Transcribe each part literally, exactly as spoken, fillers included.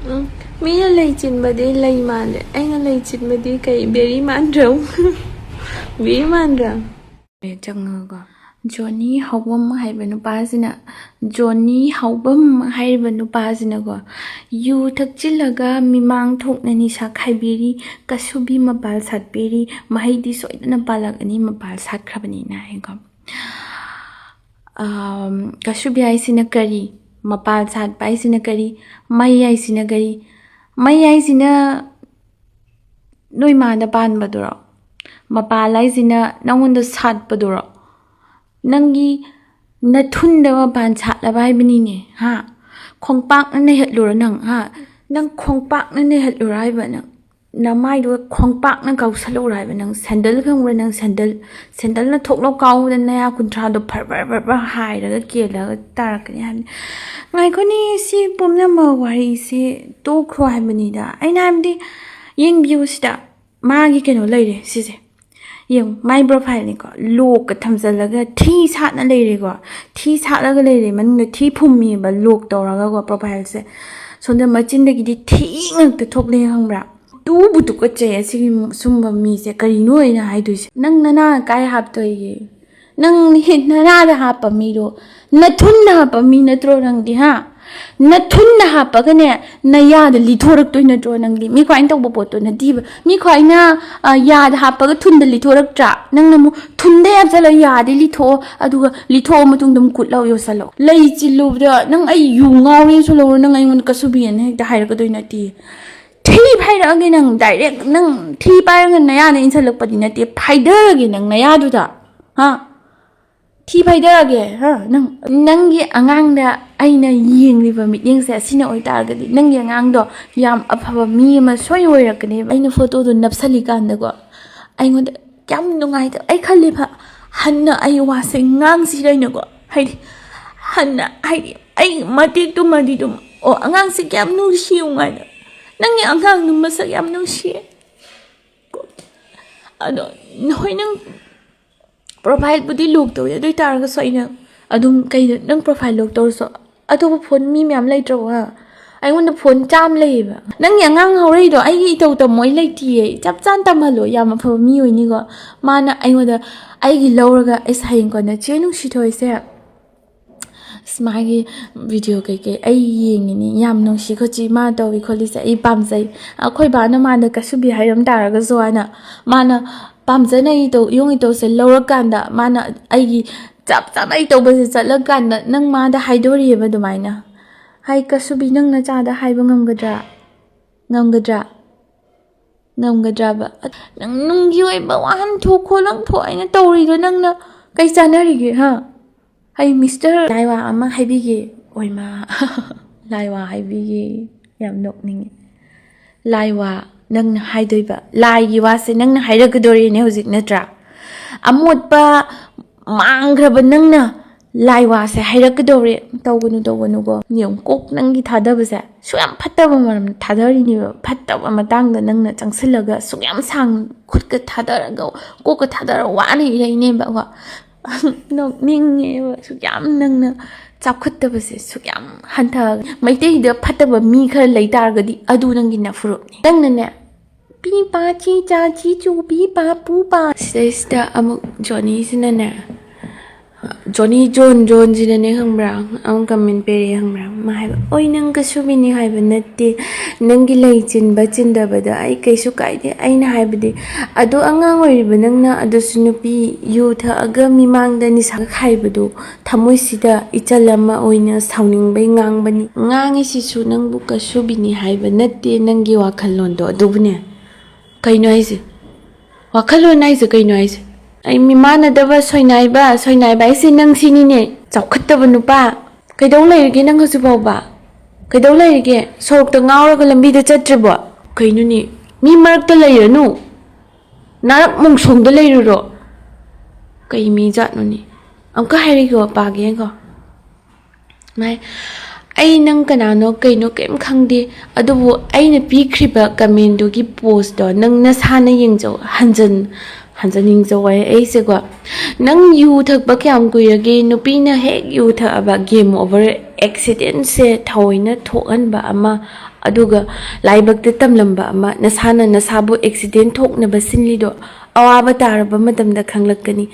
ꯎꯝ, ꯃꯤꯅ ꯂꯩ ꯆꯤꯟꯕꯗꯤ ꯂꯩ ꯃꯥꯟꯗꯦ, ꯑꯩꯅ ꯂꯩ ꯆꯤꯟꯕꯗꯤ ꯀꯩ, ꯕꯦꯔꯤ ꯃꯥꯟꯗ꯭ꯔꯣ? ꯕꯦꯔꯤ ꯃꯥꯟꯗ꯭ꯔꯥ? ꯆꯪꯉꯒ ꯖꯣꯅꯤ ꯍꯧꯕꯝ ꯍꯥꯏꯕ ꯅꯨꯄꯥꯁꯤꯅ, ꯖꯣꯅꯤ ꯍꯧꯕꯝ ꯍꯥꯏꯔꯤꯕ ꯅꯨꯄꯥꯁꯤꯅꯀꯣ, ꯌꯨ ꯊꯛꯆꯤꯜꯂꯒ ꯃꯤꯃꯥꯡ ꯊꯣꯛꯅ ꯅꯤꯁꯥ ꯈꯥꯏꯕꯤꯔꯤ, ꯀꯁꯨꯕꯤ ꯃꯄꯥꯜ ꯁꯥꯠꯄꯤꯔꯤ, ꯃꯍꯩꯗꯤ ꯁꯣꯏꯗꯅ ꯄꯥꯜꯂꯛꯑꯅꯤ, ꯃꯄꯥꯜ ꯁꯥꯠꯈ꯭ꯔꯕꯅꯤꯅ ꯍꯥꯏꯀꯣ꯫ ꯑꯝ, ꯀꯁꯨꯕꯤ ꯍꯥꯏꯁꯤꯅ ꯀꯔꯤ? ꯃꯄꯥꯜ ꯁꯥꯠꯄ ꯍꯥꯏꯁꯤꯅ ꯀꯔꯤ? ꯃꯩ ꯍꯥꯏꯁꯤꯅ ꯀꯔꯤ? ꯃꯩ ꯍꯥꯏꯁꯤꯅ ꯅꯣꯏ ꯃꯥꯗ ꯄꯥꯟꯕꯗꯨꯔꯣ? ꯃꯄꯥꯜ ꯍꯥꯏꯁꯤꯅ ꯅꯪꯉꯣꯟꯗ ꯁꯥꯠꯄꯗꯨꯔꯣ? ꯅꯪꯒꯤ ꯅꯊꯨꯟꯗ ꯃꯄꯥꯟ ꯁꯥꯠꯂꯕ ꯍꯥꯏꯕꯅꯤꯅꯦ, ꯍꯥ? ꯈꯣꯡꯄꯥꯛꯅ ꯅꯩꯍꯠꯂꯨꯔꯣ ꯅꯪ, ꯍꯥ? ꯅꯪ ꯈꯣꯡꯄꯥꯛꯅ ꯅꯩꯍꯠꯂꯨꯔꯣ ꯍꯥꯏꯕ ꯅꯪ? ꯅꯃꯥꯏꯗꯨ ꯈꯣꯡꯄꯥꯛꯅ ꯀꯥꯎꯁꯜꯂꯛꯎꯔꯣ ꯍꯥꯏꯕ ꯅꯪ? ꯁꯦꯟꯗꯜ ꯈꯪꯕ꯭ꯔꯥ ꯅꯪ? ꯁꯦꯟꯗꯜ, ꯁꯦꯟꯗꯜꯅ ꯊꯣꯛꯂꯥꯎ ꯀꯥꯎꯕꯗ ꯅꯌꯥ ꯀꯨꯟꯊ꯭ꯔꯥꯗꯣ ꯐꯔ ꯐꯔ ꯐꯔ ꯐꯔ ꯍꯥꯏꯔꯒ ꯀꯦꯜꯂꯒ ꯇꯥꯔꯛꯀꯅꯤ ꯍꯥꯏꯕꯅꯤ꯫ ꯉꯥꯏꯈꯣꯅꯦ, ꯁꯤ ꯄꯨꯝꯅꯃꯛ ꯋꯥꯔꯤꯁꯦ ꯇꯣꯛꯈ꯭ꯔꯣ ꯍꯥꯏꯕꯅꯤꯗ꯫ ꯑꯩꯅ ꯍꯥꯏꯕꯗꯤ, ꯌꯦꯡꯕꯤꯌꯨ ꯁꯤꯗ, ꯃꯥꯒꯤ ꯀꯩꯅꯣ ꯂꯩꯔꯦ ꯁꯤꯁꯦ꯫ ꯌꯦꯡꯉꯨ, ꯃꯥꯏ ꯄ꯭ꯔꯣꯐꯥꯏꯜꯅꯤꯀꯣ, ꯂꯣꯛꯀ ꯊꯝꯖꯜꯂꯒ ꯊꯤ ꯁꯥꯠꯅ ꯂꯩꯔꯦꯀꯣ꯫ ꯊꯤ ꯁꯥꯠꯂꯒ ꯂꯩꯔꯦ, ꯃꯅꯨꯡꯗ ꯊꯤ ꯐꯨꯝꯃꯤꯕ ꯂꯣꯛ ꯇꯧꯔꯒꯀꯣ ꯄ꯭ꯔꯣꯐꯥꯏꯜꯁꯦ꯫ ꯁꯣꯝꯗ ꯃꯆꯤꯟꯗꯒꯤꯗꯤ ꯊꯤ ꯉꯥꯛꯇ ꯊꯣꯛꯂꯛꯑꯦ, ꯈꯪꯕ꯭ꯔꯥ? ꯇꯨꯕꯨ ꯇꯨꯀꯠꯆꯩ ꯑꯁꯤꯒꯤ ꯁꯨꯝꯕ ꯃꯤꯁꯦ꯫ ꯀꯔꯤꯅꯣ ꯑꯩꯅ ꯍꯥꯏꯗꯣꯏꯁꯦ? ꯅꯪ ꯅꯅꯥ ꯀꯥꯏ ꯍꯥꯞꯇꯣꯏꯒꯦ? ꯅꯪ ꯅꯅꯥꯗ ꯍꯥꯞꯄ ꯃꯤꯔꯣ? ꯅꯊꯨꯟꯗ ꯍꯥꯞꯄ ꯃꯤ ꯅꯠꯇ꯭ꯔꯣ ꯅꯪꯗꯤ, ꯍꯥ? ꯅꯊꯨꯟꯗ ꯍꯥꯞꯄꯒꯅꯦ, ꯅꯌꯥꯗ ꯂꯤꯊꯣꯔꯛꯇꯣꯏ ꯅꯠꯇ꯭ꯔꯣ ꯅꯪꯗꯤ? ꯃꯤ ꯈ꯭ꯋꯥꯏꯅ ꯇꯧꯕ ꯄꯣꯠꯇꯣ ꯅꯠꯇꯦꯕ꯫ ꯃꯤ ꯈ꯭ꯋꯥꯏꯅ, ꯑ, ꯌꯥꯗ ꯍꯥꯞꯄꯒ ꯊꯨꯟꯗ ꯂꯤꯊꯣꯔꯛꯇ꯭ꯔꯥ? ꯅꯪꯅ ꯑꯃꯨꯛ ꯊꯨꯟꯗ ꯍꯥꯞꯆꯜꯂ ꯌꯥꯗ ꯂꯤꯊꯣꯛꯑꯣ, ꯑꯗꯨꯒ ꯂꯤꯊꯣꯛꯑ ꯃꯇꯨꯡꯗ ꯑꯃꯨꯛ ꯀꯨꯠꯂ ꯌꯣꯠꯁꯜꯂꯣ꯫ ꯂꯩ ꯆꯤꯜꯂꯨꯕꯗ ꯅꯪ ꯑꯩ ꯌꯨ ꯉꯥꯎꯔꯦꯅ ꯁꯣꯜꯂꯧꯔꯣ, ꯅꯪ ꯑꯩꯉꯣꯟꯗ ꯀꯁꯨꯕꯤꯑꯅ ꯍꯦꯛꯇ ꯍꯥꯏꯔꯛꯀꯗꯣꯏ ꯅꯠꯇꯦ꯫ ꯊꯤ ꯐꯥꯏꯔꯛꯑꯒꯦ ꯅꯪ direct, ꯅꯪ ꯊꯤ ꯄꯥꯏꯔꯒ ꯅꯌꯥꯗ ꯏꯟꯁꯜꯂꯛꯄꯗꯤ ꯅꯠꯇꯦ, ꯐꯥꯏꯗꯔꯒꯦ ꯅꯪ ꯅꯌꯥꯗꯨꯗ, ꯍꯥ? ꯊꯤ ꯐꯥꯏꯗꯔꯒꯦ, ꯍꯥ? ꯅꯪ, ꯅꯪꯒꯤ ꯑꯉꯥꯡꯗ ꯑꯩꯅ ꯌꯦꯡꯂꯤꯕ ꯃꯤꯠꯌꯦꯡꯁꯦ ꯑꯁꯤꯅ ꯑꯣꯏꯇꯥꯔꯒꯗꯤ, ꯅꯪꯒꯤ ꯑꯉꯥꯡꯗꯣ ꯌꯥꯝ ꯑꯐꯕ ꯃꯤ ꯑꯃ ꯁꯣꯏ ꯑꯣꯏꯔꯛꯀꯅꯦꯕ꯫ ꯑꯩꯅ ꯐꯣꯇꯣꯗꯣ ꯅꯞꯁꯜꯂꯤꯀꯥꯟꯗꯀꯣ, ꯑꯩꯉꯣꯟꯗ ꯌꯥꯝ ꯅꯨꯡꯉꯥꯏꯇꯕ, ꯑꯩ ꯈꯜꯂꯦꯕ, ꯍꯟꯅ ꯑꯩ ꯋꯥꯁꯦ ꯉꯥꯡꯁꯤꯔ ꯍꯥꯏꯅꯀꯣ, ꯍꯥꯏꯗꯤ, ꯍꯟꯅ, ꯍꯥꯏꯗꯤ, ꯑꯩ ꯃꯇꯦꯛꯇꯨꯃꯗꯤ ꯑꯗꯨꯝ, ꯑꯣ, ꯑꯉꯥꯡꯁꯦ ꯀꯌꯥꯝ ꯅꯨꯡꯁꯤ ꯌꯦꯡꯉꯨ ꯍꯥꯏꯅ, ꯅꯪꯒꯤ ꯑꯉꯥꯡꯗꯨ ꯃꯁꯛ ꯌꯥꯝ ꯅꯨꯡꯁꯤꯌꯦ꯫ ꯑꯗꯣ, ꯍꯣꯏ, ꯅꯪ ꯄ꯭ꯔꯣꯐꯥꯏꯜꯕꯨꯗꯤ ꯂꯣꯛ ꯇꯧꯋꯤ, ꯑꯗꯨ ꯑꯣꯏ ꯇꯥꯔꯒꯁꯨ ꯑꯩꯅ ꯑꯗꯨꯝ, ꯀꯩꯅꯣ, ꯅꯪ ꯄ꯭ꯔꯣꯐꯥꯏꯜ ꯂꯣꯛ ꯇꯧꯔꯁꯨ ꯑꯇꯣꯞꯄ ꯐꯣꯟ ꯃꯤ ꯃꯌꯥꯝ ꯂꯩꯇ꯭ꯔꯕꯣ? ꯑꯩꯉꯣꯟꯗ ꯐꯣꯟ ꯆꯥꯝꯃ ꯂꯩꯌꯦꯕ꯫ "ꯅꯪꯒꯤ ꯑꯉꯥꯡ ꯍꯧꯔꯛꯏꯗꯣ ꯑꯩꯒꯤ ꯏꯇꯧ ꯇꯝꯃꯣꯏ ꯂꯩꯇꯤꯌꯦ, ꯆꯞ ꯆꯥꯅ ꯇꯝꯍꯜꯂꯣ, ꯌꯥꯝ ꯑꯐꯕ ꯃꯤ ꯑꯣꯏꯅꯤꯀꯣ"꯫ ꯃꯥꯅ ꯑꯩꯉꯣꯟꯗ ꯑꯩꯒꯤ ꯂꯧꯔꯒ ꯑꯩꯁꯦ ꯍꯌꯦꯡ ꯀꯣꯟꯅ ꯆꯦ ꯅꯨꯡꯁꯤꯊꯣꯏꯁꯦ ꯑꯁ, ꯃꯥꯒꯤ ꯚꯤꯗꯤꯑꯣ ꯀꯩꯀꯩ ꯑꯩ ꯌꯦꯡꯉꯤꯅꯤ, ꯌꯥꯝ ꯅꯨꯡꯁꯤ ꯈꯣꯠꯁꯤ, ꯃꯥ ꯇꯧꯏ ꯈꯣꯠꯂꯤꯁꯦ ꯑꯩ ꯄꯥꯝꯖꯩ꯫ ꯑꯩꯈꯣꯏ ꯕꯥꯅ ꯃꯥꯗ ꯀꯁꯨꯕꯤ ꯍꯥꯏꯔꯝ ꯇꯥꯔꯒꯁꯨ ꯍꯥꯏꯅ, ꯃꯥꯅ ꯄꯥꯝꯖꯅ ꯑꯩ ꯇꯧ-, ꯏꯌꯣꯡ ꯏꯇꯧꯁꯦ ꯂꯧꯔꯀꯥꯟꯗ ꯃꯥꯅ ꯑꯩꯒꯤ ꯆꯞ ꯆꯥꯅ ꯑꯩ ꯇꯧꯕꯁꯦ ꯆꯠꯂꯀꯥꯟꯗ ꯅꯪ ꯃꯥꯗ ꯍꯥꯏꯗꯣꯔꯤꯑꯕ ꯑꯗꯨꯃꯥꯏꯅ꯫ "ꯍꯥꯏ ꯀꯁꯨꯕꯤ, ꯅꯪ ꯅꯆꯥꯗ ꯍꯥꯏꯕ ꯉꯝꯒꯗ꯭ꯔꯥ? ꯉꯝꯒꯗ꯭ꯔꯥ? ꯉꯝꯒꯗ꯭ꯔꯕ? ꯅꯪ ꯅꯨꯡꯒꯤ ꯑꯣꯏꯕ ꯋꯥꯍꯟꯊꯣꯛ ꯈꯣꯠꯂꯝꯊꯣꯛ ꯑꯩꯅ ꯇꯧꯔꯤꯗꯣ ꯅꯪꯅ ꯀꯩ ꯆꯥꯟꯅꯔꯤꯒꯦ, ꯍꯥ? ꯑꯩ ꯃꯤꯁꯇꯔ ꯂꯥꯏꯋꯥ ꯑꯃ ꯍꯥꯏꯕꯤꯒꯦ"꯫ ꯑꯣꯏꯃꯥ꯫ "ꯂꯥꯏꯋꯥ ꯍꯥꯏꯕꯤꯒꯦ"꯫ ꯌꯥꯝ ꯅꯣꯛꯅꯤꯡꯉꯤ꯫ "ꯂꯥꯏꯋꯥ ꯅꯪꯅ ꯍꯥꯏꯗꯣꯏꯕ, ꯂꯥꯏꯒꯤ ꯋꯥꯁꯦ ꯅꯪꯅ ꯍꯥꯏꯔꯛꯀꯗꯣꯔꯤꯅꯦ ꯍꯧꯖꯤꯛ, ꯅꯠꯇ꯭ꯔꯥ? ꯑꯃꯣꯠꯄ ꯃꯥꯡꯈ꯭ꯔꯕ ꯅꯪꯅ ꯂꯥꯏꯋꯥꯁꯦ ꯍꯥꯏꯔꯛꯀꯗꯧꯔꯦ"꯫ "ꯇꯧꯒꯅꯨ, ꯇꯧꯒꯅꯨꯀꯣ꯫ ꯌꯦꯡꯉꯨ, ꯀꯣꯛ ꯅꯪꯒꯤ ꯊꯥꯗꯕꯁꯦ ꯁꯨꯛ ꯌꯥꯝ ꯐꯠꯇꯕ ꯃꯔꯝ ꯊꯥꯗꯔꯤꯅꯦꯕ꯫ ꯐꯠꯇꯕ ꯃꯇꯥꯡꯗ ꯅꯪꯅ ꯆꯪꯁꯤꯜꯂꯒ ꯁꯨꯛ ꯌꯥꯝ ꯁꯥꯡ ꯈꯨꯠꯀ ꯊꯥꯗꯔꯒ, ꯀꯣꯛꯀ ꯊꯥꯗꯔ ꯋꯥꯅ ꯏꯔꯩꯅꯦꯕꯀꯣ"꯫ ꯅꯣꯛꯅꯤꯡꯉꯦꯕ꯫ ꯁꯨꯛ ꯌꯥꯝ ꯅꯪꯅ ꯆꯥꯎꯈꯠꯇꯕꯁꯦ ꯁꯨꯛ ꯌꯥꯝ ꯍꯟꯊ-, ꯃꯩꯇꯩꯗ ꯐꯠꯇꯕ ꯃꯤ ꯈꯔ ꯂꯩ ꯇꯥꯔꯒꯗꯤ ꯑꯗꯨ ꯅꯪꯒꯤ ꯅꯐꯨꯔꯨꯞꯅꯤ꯫ ꯅꯪꯅꯅꯦ, ꯄꯤ ꯄꯥ ꯆꯤ ꯆꯥ ꯆꯤ ꯆꯨ ꯄꯤ ꯄꯥ ꯄꯨ ꯄꯥ꯫ ꯁꯤꯗꯩꯁꯤꯗ ꯑꯃꯨꯛ ꯖꯣꯅꯤꯁꯤꯅꯅꯦ, ꯖꯣꯅꯤ ꯖꯣꯟ ꯖꯣꯟꯁꯤꯅꯅꯦ, ꯈꯪꯕ꯭ꯔꯥ, ꯑꯃꯨꯛ ꯀꯃꯦꯟ ꯄꯤꯔꯛꯑꯦ, ꯈꯪꯕ꯭ꯔꯥ? ꯃꯥ ꯍꯥꯏꯕ, "ꯑꯣꯏ, ꯅꯪ ꯀꯁꯨꯕꯤꯅꯤ ꯍꯥꯏꯕ ꯅꯠꯇꯦ, ꯅꯪꯒꯤ ꯂꯩ ꯆꯤꯟꯕ ꯆꯤꯟꯗꯕꯗ ꯑꯩ ꯀꯩꯁꯨ ꯀꯥꯏꯗꯦ꯫ ꯑꯩꯅ ꯍꯥꯏꯕꯗꯤ, ꯑꯗꯨ ꯑꯉꯥꯡ ꯑꯣꯏꯔꯤꯕ ꯅꯪꯅ ꯑꯗꯨꯁꯨ ꯅꯨꯄꯤ ꯌꯨ ꯊꯛꯑꯒ ꯃꯤꯃꯥꯡꯗ ꯅꯤꯁꯥ ꯈꯥꯏꯕꯗꯨ ꯊꯃꯣꯏꯁꯤꯗ ꯏꯆꯜ ꯑꯃ ꯑꯣꯏꯅ ꯁꯥꯎꯅꯤꯡꯕꯩ ꯉꯥꯡꯕꯅꯤ꯫ ꯉꯥꯡꯉꯤꯁꯤꯁꯨ ꯅꯪꯕꯨ ꯀꯁꯨꯕꯤꯅꯤ ꯍꯥꯏꯕ ꯅꯠꯇꯦ, ꯅꯪꯒꯤ ꯋꯥꯈꯜꯂꯣꯟꯗꯣ ꯑꯗꯨꯕꯨꯅꯦ"꯫ ꯀꯩꯅꯣ ꯍꯥꯏꯁꯦ? ꯋꯥꯈꯜꯂꯣꯟ ꯍꯥꯏꯁꯦ ꯀꯩꯅꯣ ꯍꯥꯏꯁꯦ? ꯑꯩ ꯃꯤꯃꯥꯟꯅꯗꯕ ꯁꯣꯏꯅꯥꯏꯕ, ꯁꯣꯏꯅꯥꯏꯕ ꯍꯥꯏꯁꯦ ꯅꯪ ꯁꯤꯅꯤꯅꯦ꯫ ꯆꯥꯎꯈꯠꯇꯕ ꯅꯨꯄꯥ꯫ ꯀꯩꯗꯧ ꯂꯩꯔꯤꯒꯦ ꯅꯪ ꯍꯧꯖꯤꯛ ꯐꯥꯎꯕ? ꯀꯩꯗꯧ ꯂꯩꯔꯤꯒꯦ? ꯁꯣꯔꯣꯛꯇ ꯉꯥꯎꯔꯒ ꯂꯝꯕꯤꯗ ꯆꯠꯇ꯭ꯔꯤꯕꯣ? ꯀꯩꯅꯣꯅꯦ? ꯃꯤ ꯃꯔꯛꯇ ꯂꯩꯔꯅꯨ꯫ ꯅꯥꯔꯛ ꯃꯣꯡꯁꯣꯡꯗ ꯂꯩꯔꯨꯔꯣ꯫ ꯀꯩ ꯃꯤ ꯖꯥꯠꯅꯣꯅꯦ? ꯑꯃꯨꯛꯀ ꯍꯥꯏꯔꯤꯒꯣ, ꯄꯥꯒꯦꯀꯣ꯫ ꯃꯥꯏ, "ꯑꯩ ꯅꯪ ꯀꯅꯥꯅꯣ ꯀꯩꯅꯣ ꯀꯩꯝ ꯈꯪꯗꯦ, ꯑꯗꯨꯕꯨ ꯑꯩꯅ ꯄꯤꯈ꯭ꯔꯤꯕ ꯀꯃꯦꯟꯗꯨꯒꯤ ꯄꯣꯁꯇꯣ ꯅꯪ ꯅꯁꯥꯅ ꯌꯦꯡꯖꯧ, ꯍꯟꯖꯟ ꯍꯟꯖꯟ ꯌꯦꯡꯖꯧ" ꯍꯥꯏ꯫ ꯑꯩꯁꯦꯀꯣ, "ꯅꯪ ꯌꯨ ꯊꯛꯄ ꯀꯌꯥꯝ ꯀꯨꯏꯔꯒꯦ? ꯅꯨꯄꯤꯅ ꯍꯦꯛ ꯌꯨ ꯊꯛꯑꯕ game over, ꯑꯦꯛꯁꯤꯗꯦꯟꯁꯦ ꯊꯑꯣꯏꯅ ꯊꯣꯛꯍꯟꯕ ꯑꯃ, ꯑꯗꯨꯒ ꯂꯥꯏꯕꯛꯇ ꯇꯝꯂꯝꯕ ꯑꯃ, ꯅꯁꯥꯅ ꯅꯁꯥꯕꯨ ꯑꯦꯛꯁꯤꯗꯦꯟ ꯊꯣꯛꯅꯕ ꯁꯤꯜꯂꯤꯗꯣ ꯑꯋꯥꯕ ꯇꯥꯔꯕ ꯃꯇꯝꯗ ꯈꯪꯂꯛꯀꯅꯤ꯫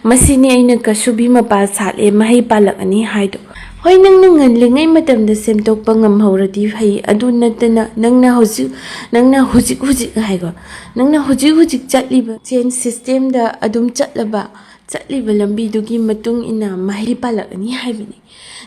ꯃꯁꯤꯅꯤ ꯑꯩꯅ ꯀꯁꯨꯕꯤ ꯃꯄꯥꯜ ꯁꯥꯠꯂꯦ ꯃꯍꯩ ꯄꯥꯜꯂꯛꯑꯅꯤ ꯍꯥꯏꯗꯣ꯫ ꯍꯣꯏ, ꯅꯪꯅ ꯉꯜꯂꯤꯉꯩ ꯃꯇꯝꯗ ꯁꯦꯝꯗꯣꯛꯄ ꯉꯝꯍꯧꯔꯗꯤ ꯐꯩ, ꯑꯗꯨ ꯅꯠꯇꯅ ꯅꯪꯅ ꯍꯧꯖꯤꯛ, ꯅꯪꯅ ꯍꯧꯖꯤꯛ ꯍꯧꯖꯤꯛ ꯍꯥꯏꯀꯣ, ꯅꯪꯅ ꯍꯧꯖꯤꯛ ꯍꯧꯖꯤꯛ ꯆꯠꯂꯤꯕ ꯆꯦꯟ ꯁꯤꯁꯇꯦꯝꯗ ꯑꯗꯨꯝ ꯆꯠꯂꯕ, ꯆꯠꯂꯤꯕ ꯂꯝꯕꯤꯗꯨꯒꯤ ꯃꯇꯨꯡ ꯏꯟꯅ ꯃꯍꯩ ꯄꯥꯜꯂꯛꯑꯅꯤ ꯍꯥꯏꯕꯅꯤ꯫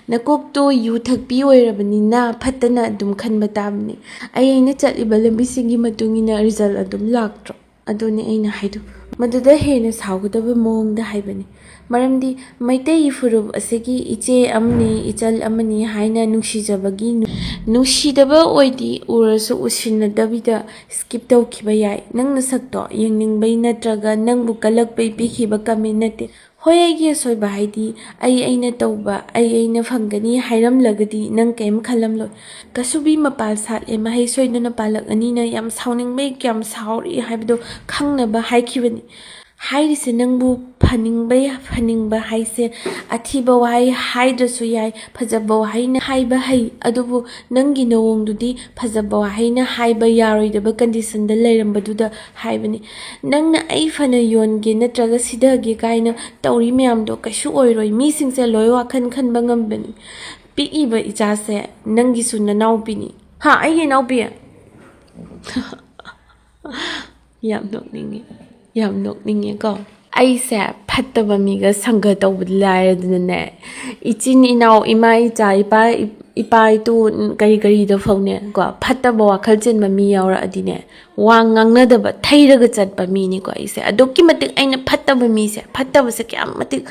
ꯅꯀꯣꯛꯇꯣ ꯌꯨ ꯊꯛꯄꯤ ꯑꯣꯏꯔꯕꯅꯤꯅ ꯐꯠꯇꯅ ꯑꯗꯨꯝ ꯈꯟꯕ ꯇꯥꯕꯅꯤ꯫ ꯑꯩ ꯑꯩꯅ ꯆꯠꯂꯤꯕ ꯂꯝꯕꯤꯁꯤꯡꯒꯤ ꯃꯇꯨꯡ ꯏꯟꯅ ꯔꯤꯖꯜ ꯑꯗꯨꯝ ꯂꯥꯛꯇ꯭ꯔꯣ? ꯑꯗꯨꯅꯤ ꯑꯩꯅ ꯍꯥꯏꯗꯣ꯫ ꯃꯗꯨꯗ ꯍꯦꯟꯅ ꯁꯥꯎꯒꯗꯕ ꯃꯑꯣꯡꯗ ꯍꯥꯏꯕꯅꯤ꯫ ꯃꯔꯝꯗꯤ ꯃꯩꯇꯩꯒꯤ ꯐꯨꯔꯨꯞ ꯑꯁꯤꯒꯤ ꯏꯆꯦ ꯑꯃꯅꯤ, ꯏꯆꯜ ꯑꯃꯅꯤ ꯍꯥꯏꯅ ꯅꯨꯡꯁꯤꯖꯕꯒꯤ ꯅꯨ-, ꯅꯨꯡꯁꯤꯗꯕ ꯑꯣꯏꯗꯤ ꯎꯔꯁꯨ ꯎꯁꯤꯟꯅꯗꯕꯤꯗ ꯁ꯭ꯀꯤꯞ ꯇꯧꯈꯤꯕ ꯌꯥꯏ꯫ ꯅꯪ ꯅꯁꯛꯇꯣ ꯌꯦꯡꯅꯤꯡꯕꯩ ꯅꯠꯇ꯭ꯔꯒ ꯅꯪꯕꯨ ꯀꯜꯂꯛꯄꯩ ꯄꯤꯈꯤꯕ ꯀꯃꯦꯟ ꯅꯠꯇꯦ꯫ ꯍꯣꯏ, ꯑꯩꯒꯤ ꯑꯁꯣꯏꯕ ꯍꯥꯏꯗꯤ ꯑꯩ ꯑꯩꯅ ꯇꯧꯕ, ꯑꯩ ꯑꯩꯅ ꯐꯪꯒꯅꯤ ꯍꯥꯏꯔꯝꯂꯒꯗꯤ ꯅꯪ ꯀꯩꯝ ꯈꯜꯂꯝꯂꯣꯏ꯫ ꯀꯁꯨꯕꯤ ꯃꯄꯥꯜ ꯁꯥꯠꯂꯦ, ꯃꯍꯩ ꯁꯣꯏꯗꯅ ꯄꯥꯜꯂꯛꯑꯅꯤꯅ ꯌꯥꯝ ꯁꯥꯎꯅꯤꯡꯕꯩ ꯀꯌꯥꯝ ꯁꯥꯎꯔꯤ ꯍꯥꯏꯕꯗꯣ ꯈꯪꯅꯕ ꯍꯥꯏꯈꯤꯕꯅꯤ꯫ ꯍꯥꯏꯔꯤꯁꯦ ꯅꯪꯕꯨ ꯐꯅꯤꯡꯕꯩ, ꯐꯅꯤꯡꯕ ꯍꯥꯏꯁꯦ ꯑꯊꯤꯕ ꯋꯥꯍꯩ ꯍꯥꯏꯗ꯭ꯔꯁꯨ ꯌꯥꯏ, ꯐꯖꯕ ꯋꯥꯍꯩꯅ ꯍꯥꯏꯕ ꯍꯩ, ꯑꯗꯨꯕꯨ ꯅꯪꯒꯤ ꯅꯑꯣꯡꯗꯨꯗꯤ ꯐꯖꯕ ꯋꯥꯍꯩꯅ ꯍꯥꯏꯕ ꯌꯥꯔꯣꯏꯗꯕ ꯀꯟꯗꯤꯁꯟꯗ ꯂꯩꯔꯝꯕꯗꯨꯗ ꯍꯥꯏꯕꯅꯤ꯫ ꯅꯪꯅ ꯑꯩ ꯐꯅ ꯌꯣꯟꯒꯦ ꯅꯠꯇ꯭ꯔꯒ ꯁꯤꯊꯒꯦ ꯀꯥꯏꯅ ꯇꯧꯔꯤ ꯃꯌꯥꯝꯗꯣ ꯀꯩꯁꯨ ꯑꯣꯏꯔꯣꯏ꯫ ꯃꯤꯁꯤꯡꯁꯦ ꯂꯣꯏ ꯋꯥꯈꯜ ꯈꯟꯕ ꯉꯝꯕꯅꯤ꯫ ꯄꯤꯛꯏꯕ ꯏꯆꯥꯁꯦ ꯅꯪꯒꯤꯁꯨ ꯅꯅꯥꯎꯄꯤꯅꯤ꯫ ꯍꯥ, ꯑꯩꯒꯤ ꯏꯅꯥꯎꯄꯤ? ꯌꯥꯝ ꯅꯣꯛꯅꯤꯡꯉꯦ, ꯌꯥꯝ ꯅꯣꯛꯅꯤꯡꯉꯦꯀꯣ꯫ ꯑꯩꯁꯦ ꯐꯠꯇꯕ ꯃꯤꯒ ꯁꯪꯒ ꯇꯧꯕꯗꯤ ꯂꯥꯏꯔꯗꯅꯅꯦ, ꯏꯆꯤꯟ ꯏꯅꯥꯎ, ꯏꯃꯥ ꯏꯆꯥ, ꯏꯄꯥ ꯏ-, ꯏꯄꯥ ꯏꯇꯨ, ꯀꯔꯤ ꯀꯔꯤꯗ ꯐꯥꯎꯅꯦ ꯀꯣ, ꯐꯠꯇꯕ ꯋꯥꯈꯜ ꯆꯦꯟꯕ ꯃꯤ ꯌꯥꯎꯔꯛꯑꯗꯤꯅꯦ, ꯋꯥ ꯉꯥꯡꯅꯗꯕ ꯊꯩꯔꯒ ꯆꯠꯄ ꯃꯤꯅꯤꯀꯣ ꯑꯩꯁꯦ꯫ ꯑꯗꯨꯛꯀꯤ ꯃꯇꯤꯛ ꯑꯩꯅ ꯐꯠꯇꯕ ꯃꯤꯁꯦ, ꯐꯠꯇꯕꯁꯦ ꯀꯌꯥꯝ ꯃꯇꯤꯛ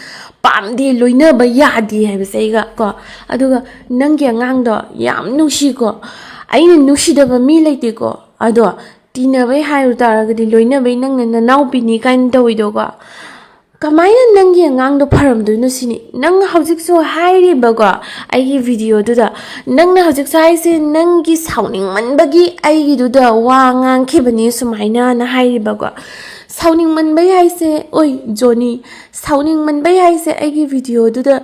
ꯄꯥꯝꯗꯦ, ꯂꯣꯏꯅꯕ ꯌꯥꯗꯦ ꯍꯥꯏꯕꯁꯦ ꯑꯩꯒ ꯀꯣ꯫ ꯑꯗꯨꯒ ꯅꯪꯒꯤ ꯑꯉꯥꯡꯗꯣ ꯌꯥꯝ ꯅꯨꯡꯁꯤꯀꯣ, ꯑꯩꯅ ꯅꯨꯡꯁꯤꯗꯕ ꯃꯤ ꯂꯩꯇꯦꯀꯣ꯫ ꯑꯗꯣ ꯇꯤꯟꯅꯕꯩ ꯍꯥꯏꯔꯨ ꯇꯥꯔꯒꯗꯤ ꯂꯣꯏꯅꯕꯩ ꯅꯪꯅ ꯅꯅꯥꯎꯄꯤꯅꯤ ꯀꯥꯏꯅ ꯇꯧꯋꯤꯗꯣꯀꯣ꯫ ꯀꯃꯥꯏꯅ ꯅꯪꯒꯤ ꯑꯉꯥꯡꯗꯣ ꯐꯔꯝꯗꯣꯏꯅꯣ ꯁꯤꯅꯤ꯫ ꯅꯪ ꯍꯧꯖꯤꯛꯁꯨ ꯍꯥꯏꯔꯤꯕꯀꯣ, ꯑꯩꯒꯤ ꯚꯤꯗꯤꯑꯣꯗꯨꯗ ꯅꯪꯅ ꯍꯧꯖꯤꯛꯁꯨ ꯍꯥꯏꯁꯦ, ꯅꯪꯒꯤ ꯁꯥꯎꯅꯤꯡꯃꯟꯕꯒꯤ ꯑꯩꯒꯤꯗꯨꯗ ꯋꯥ ꯉꯥꯡꯈꯤꯕꯅꯤ ꯁꯨꯃꯥꯏꯅꯅ ꯍꯥꯏꯔꯤꯕꯀꯣ꯫ ꯁꯥꯎꯅꯤꯡꯃꯟꯕꯩ ꯍꯥꯏꯁꯦ, ꯑꯣꯏ ꯖꯣꯅꯤ, ꯁꯥꯎꯅꯤꯡꯃꯟꯕꯩ ꯍꯥꯏꯁꯦ ꯑꯩꯒꯤ ꯚꯤꯗꯤꯑꯣꯗꯨꯗ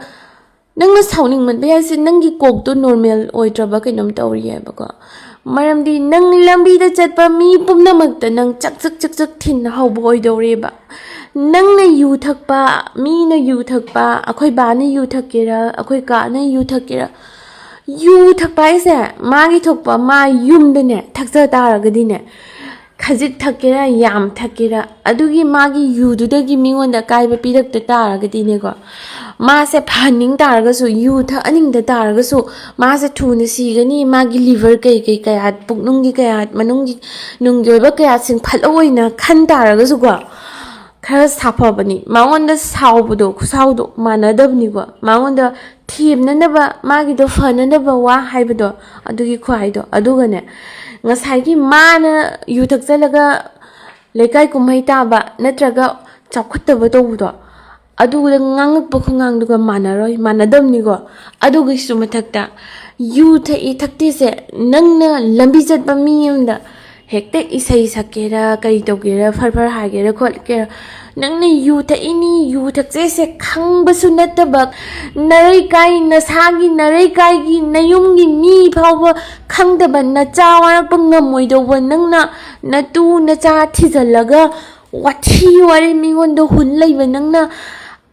ꯅꯪꯅ ꯁꯥꯎꯅꯤꯡꯃꯟꯕ ꯍꯥꯏꯁꯦ ꯅꯪꯒꯤ ꯀꯣꯛꯇꯣ ꯅꯣꯔꯃꯦꯜ ꯑꯣꯏꯗ꯭ꯔꯕ ꯀꯩꯅꯣꯝ ꯇꯧꯔꯤꯑꯕꯀꯣ꯫ ꯃꯔꯝꯗꯤ ꯅꯪ ꯂꯝꯕꯤꯗ ꯆꯠꯄ ꯃꯤ ꯄꯨꯝꯅꯃꯛꯇ ꯅꯪ ꯆꯛ ꯆꯛ ꯆꯛ ꯆꯛ ꯊꯤꯟꯅ ꯍꯧꯕ ꯑꯣꯏꯗꯧꯔꯤꯕ꯫ ꯅꯪꯅ ꯌꯨ ꯊꯛꯄ, ꯃꯤꯅ ꯌꯨ ꯊꯛꯄ, ꯑꯩꯈꯣꯏ ꯕꯥꯅ ꯌꯨ ꯊꯛꯀꯦꯔꯥ, ꯑꯩꯈꯣꯏ ꯀꯥꯅ ꯌꯨ ꯊꯛꯀꯦꯔꯥ, ꯌꯨ ꯊꯛꯄ ꯍꯥꯏꯁꯦ ꯃꯥꯒꯤ ꯊꯣꯛꯄ, ꯃꯥ ꯌꯨꯝꯗꯅꯦ ꯊꯛꯆ ꯇꯥꯔꯒꯗꯤꯅꯦ, ꯈꯖꯤꯛ ꯊꯛꯀꯦꯔꯥ ꯌꯥꯝ ꯊꯛꯀꯦꯔꯥ, ꯑꯗꯨꯒꯤ ꯃꯥꯒꯤ ꯌꯨꯗꯨꯗꯒꯤ ꯃꯤꯉꯣꯟꯗ ꯑꯀꯥꯏꯕ ꯄꯤꯔꯛꯇ ꯇꯥꯔꯒꯗꯤꯅꯦꯀꯣ, ꯃꯥꯁꯦ ꯐꯍꯟꯅꯤꯡ ꯇꯥꯔꯒꯁꯨ, ꯌꯨ ꯊꯛꯍꯟꯅꯤꯡꯗ ꯇꯥꯔꯒꯁꯨ, ꯃꯥꯁꯦ ꯊꯨꯅ ꯁꯤꯒꯅꯤ, ꯃꯥꯒꯤ ꯂꯤꯚꯔ ꯀꯩ ꯀꯩ ꯀꯌꯥ, ꯄꯨꯛꯅꯨꯡꯒꯤ ꯀꯌꯥ, ꯃꯅꯨꯡꯒꯤ ꯅꯨꯡꯒꯤ ꯑꯣꯏꯕ ꯀꯌꯥ ꯁꯤꯡꯐꯠꯂꯛꯑꯣꯏꯅ ꯈꯟ ꯇꯥꯔꯒꯁꯨꯀꯣ, ꯈꯔ ꯁꯥꯐꯕꯅꯤ꯫ ꯃꯉꯣꯟꯗ ꯁꯥꯎꯕꯗꯣ, ꯈꯨꯁꯥꯎꯗꯣ ꯃꯥꯟꯅꯗꯕꯅꯤꯀꯣ꯫ ꯃꯉꯣꯟꯗ ꯊꯦꯝꯅꯅꯕ, ꯃꯥꯒꯤꯗꯣ ꯐꯅꯅꯕ ꯋꯥ ꯍꯥꯏꯕꯗꯣ, ꯑꯗꯨꯒꯤ ꯈꯨꯍꯥꯏꯗꯣ꯫ ꯑꯗꯨꯒꯅꯦ, ꯉꯁꯥꯏꯒꯤ ꯃꯥꯅ ꯌꯨ ꯊꯛꯆꯜꯂꯒ ꯂꯩꯀꯥꯏ ꯀꯨꯝꯍꯩ ꯇꯥꯕ ꯅꯠꯇ꯭ꯔꯒ ꯆꯥꯎꯈꯠꯇꯕ ꯇꯧꯕꯗꯣ, ꯑꯗꯨꯗ ꯉꯥꯡꯉꯛꯄ ꯈꯣꯡꯉꯥꯡꯗꯨꯒ ꯃꯥꯟꯅꯔꯣꯏ, ꯃꯥꯟꯅꯗꯕꯅꯤꯀꯣ꯫ ꯑꯗꯨꯒꯤꯁꯨ ꯃꯊꯛꯇ, ꯌꯨ ꯊꯛꯏ ꯊꯛꯇꯦꯁꯦ ꯅꯪꯅ ꯂꯝꯕꯤ ꯆꯠꯄ ꯃꯤ ꯑꯃꯗ ꯍꯦꯛꯇ ꯏꯁꯩ ꯁꯛꯀꯦꯔꯥ, ꯀꯔꯤ ꯇꯧꯒꯦꯔꯥ, ꯐꯔ ꯐꯔ ꯍꯥꯏꯒꯦꯔꯥ ꯈꯣꯠꯀꯦꯔꯥ, ꯅꯪꯅ ꯌꯨ ꯊꯛꯏꯅꯤ, ꯌꯨ ꯊꯛꯆꯩꯁꯦ ꯈꯪꯕꯁꯨ ꯅꯠꯇꯕ, ꯅꯔꯩꯀꯥꯏ, ꯅꯁꯥꯒꯤ ꯅꯔꯩꯀꯥꯏꯒꯤ ꯅꯌꯨꯝꯒꯤ ꯃꯤ ꯐꯥꯎꯕ ꯈꯪꯗꯕ ꯅꯆꯥ ꯋꯥꯔꯛꯄ ꯉꯝꯃꯣꯏꯗꯧꯕ ꯅꯪꯅ ꯅꯇꯨ ꯅꯆꯥ ꯊꯤꯖꯤꯜꯂꯒ ꯋꯥꯊꯤ ꯋꯥꯔꯦꯝ ꯃꯤꯉꯣꯟꯗ ꯍꯨꯟ ꯂꯩꯕ ꯅꯪꯅ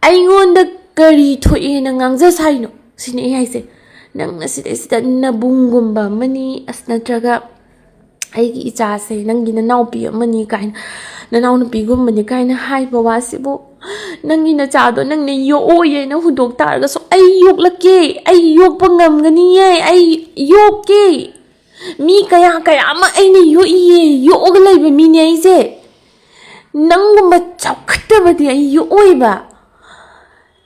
ꯑꯩꯉꯣꯟꯗ ꯀꯔꯤ ꯊꯣꯛꯑꯦꯅ ꯉꯥꯡꯖ ꯁꯥꯏꯅꯣ? ꯁꯤꯅꯤ ꯑꯩ ꯍꯥꯏꯁꯦ꯫ ꯅꯪꯅ ꯁꯤꯗꯩꯁꯤꯗ ꯅꯕꯨꯡꯒꯨꯝꯕ ꯑꯃꯅꯤ, ꯑꯁ, ꯅꯠꯇ꯭ꯔꯒ ꯑꯩꯒꯤ ꯏꯆꯥꯁꯦ ꯅꯪꯒꯤ ꯅꯅꯥꯎꯄꯤ ꯑꯃꯅꯤ ꯀꯥꯏꯅ, ꯅꯅꯥꯎꯅꯨꯄꯤꯒꯨꯝꯕꯅꯤ ꯀꯥꯏꯅ ꯍꯥꯏꯕ ꯋꯥꯁꯤꯕꯨ, ꯅꯪꯒꯤ ꯅꯆꯥꯗꯣ ꯅꯪꯅ ꯌꯣꯛꯑꯣꯏꯌꯦꯅ ꯍꯨꯟꯗꯣꯛ ꯇꯥꯔꯒꯁꯨ ꯑꯩ ꯌꯣꯛꯂꯛꯀꯦ, ꯑꯩ ꯌꯣꯛꯄ ꯉꯝꯒꯅꯤꯌꯦ, ꯑꯩ ꯌꯣꯛꯀꯦ꯫ ꯃꯤ ꯀꯌꯥ ꯀꯌꯥ ꯑꯃ ꯑꯩꯅ ꯌꯣꯛꯏꯌꯦ, ꯌꯣꯛꯑꯒ ꯂꯩꯕ ꯃꯤꯅꯦ ꯑꯩꯁꯦ꯫ ꯅꯪꯒꯨꯝꯕ ꯆꯥꯎꯈꯠꯇꯕꯗꯤ ꯑꯩ ꯌꯣꯛꯑꯣꯏꯕ꯫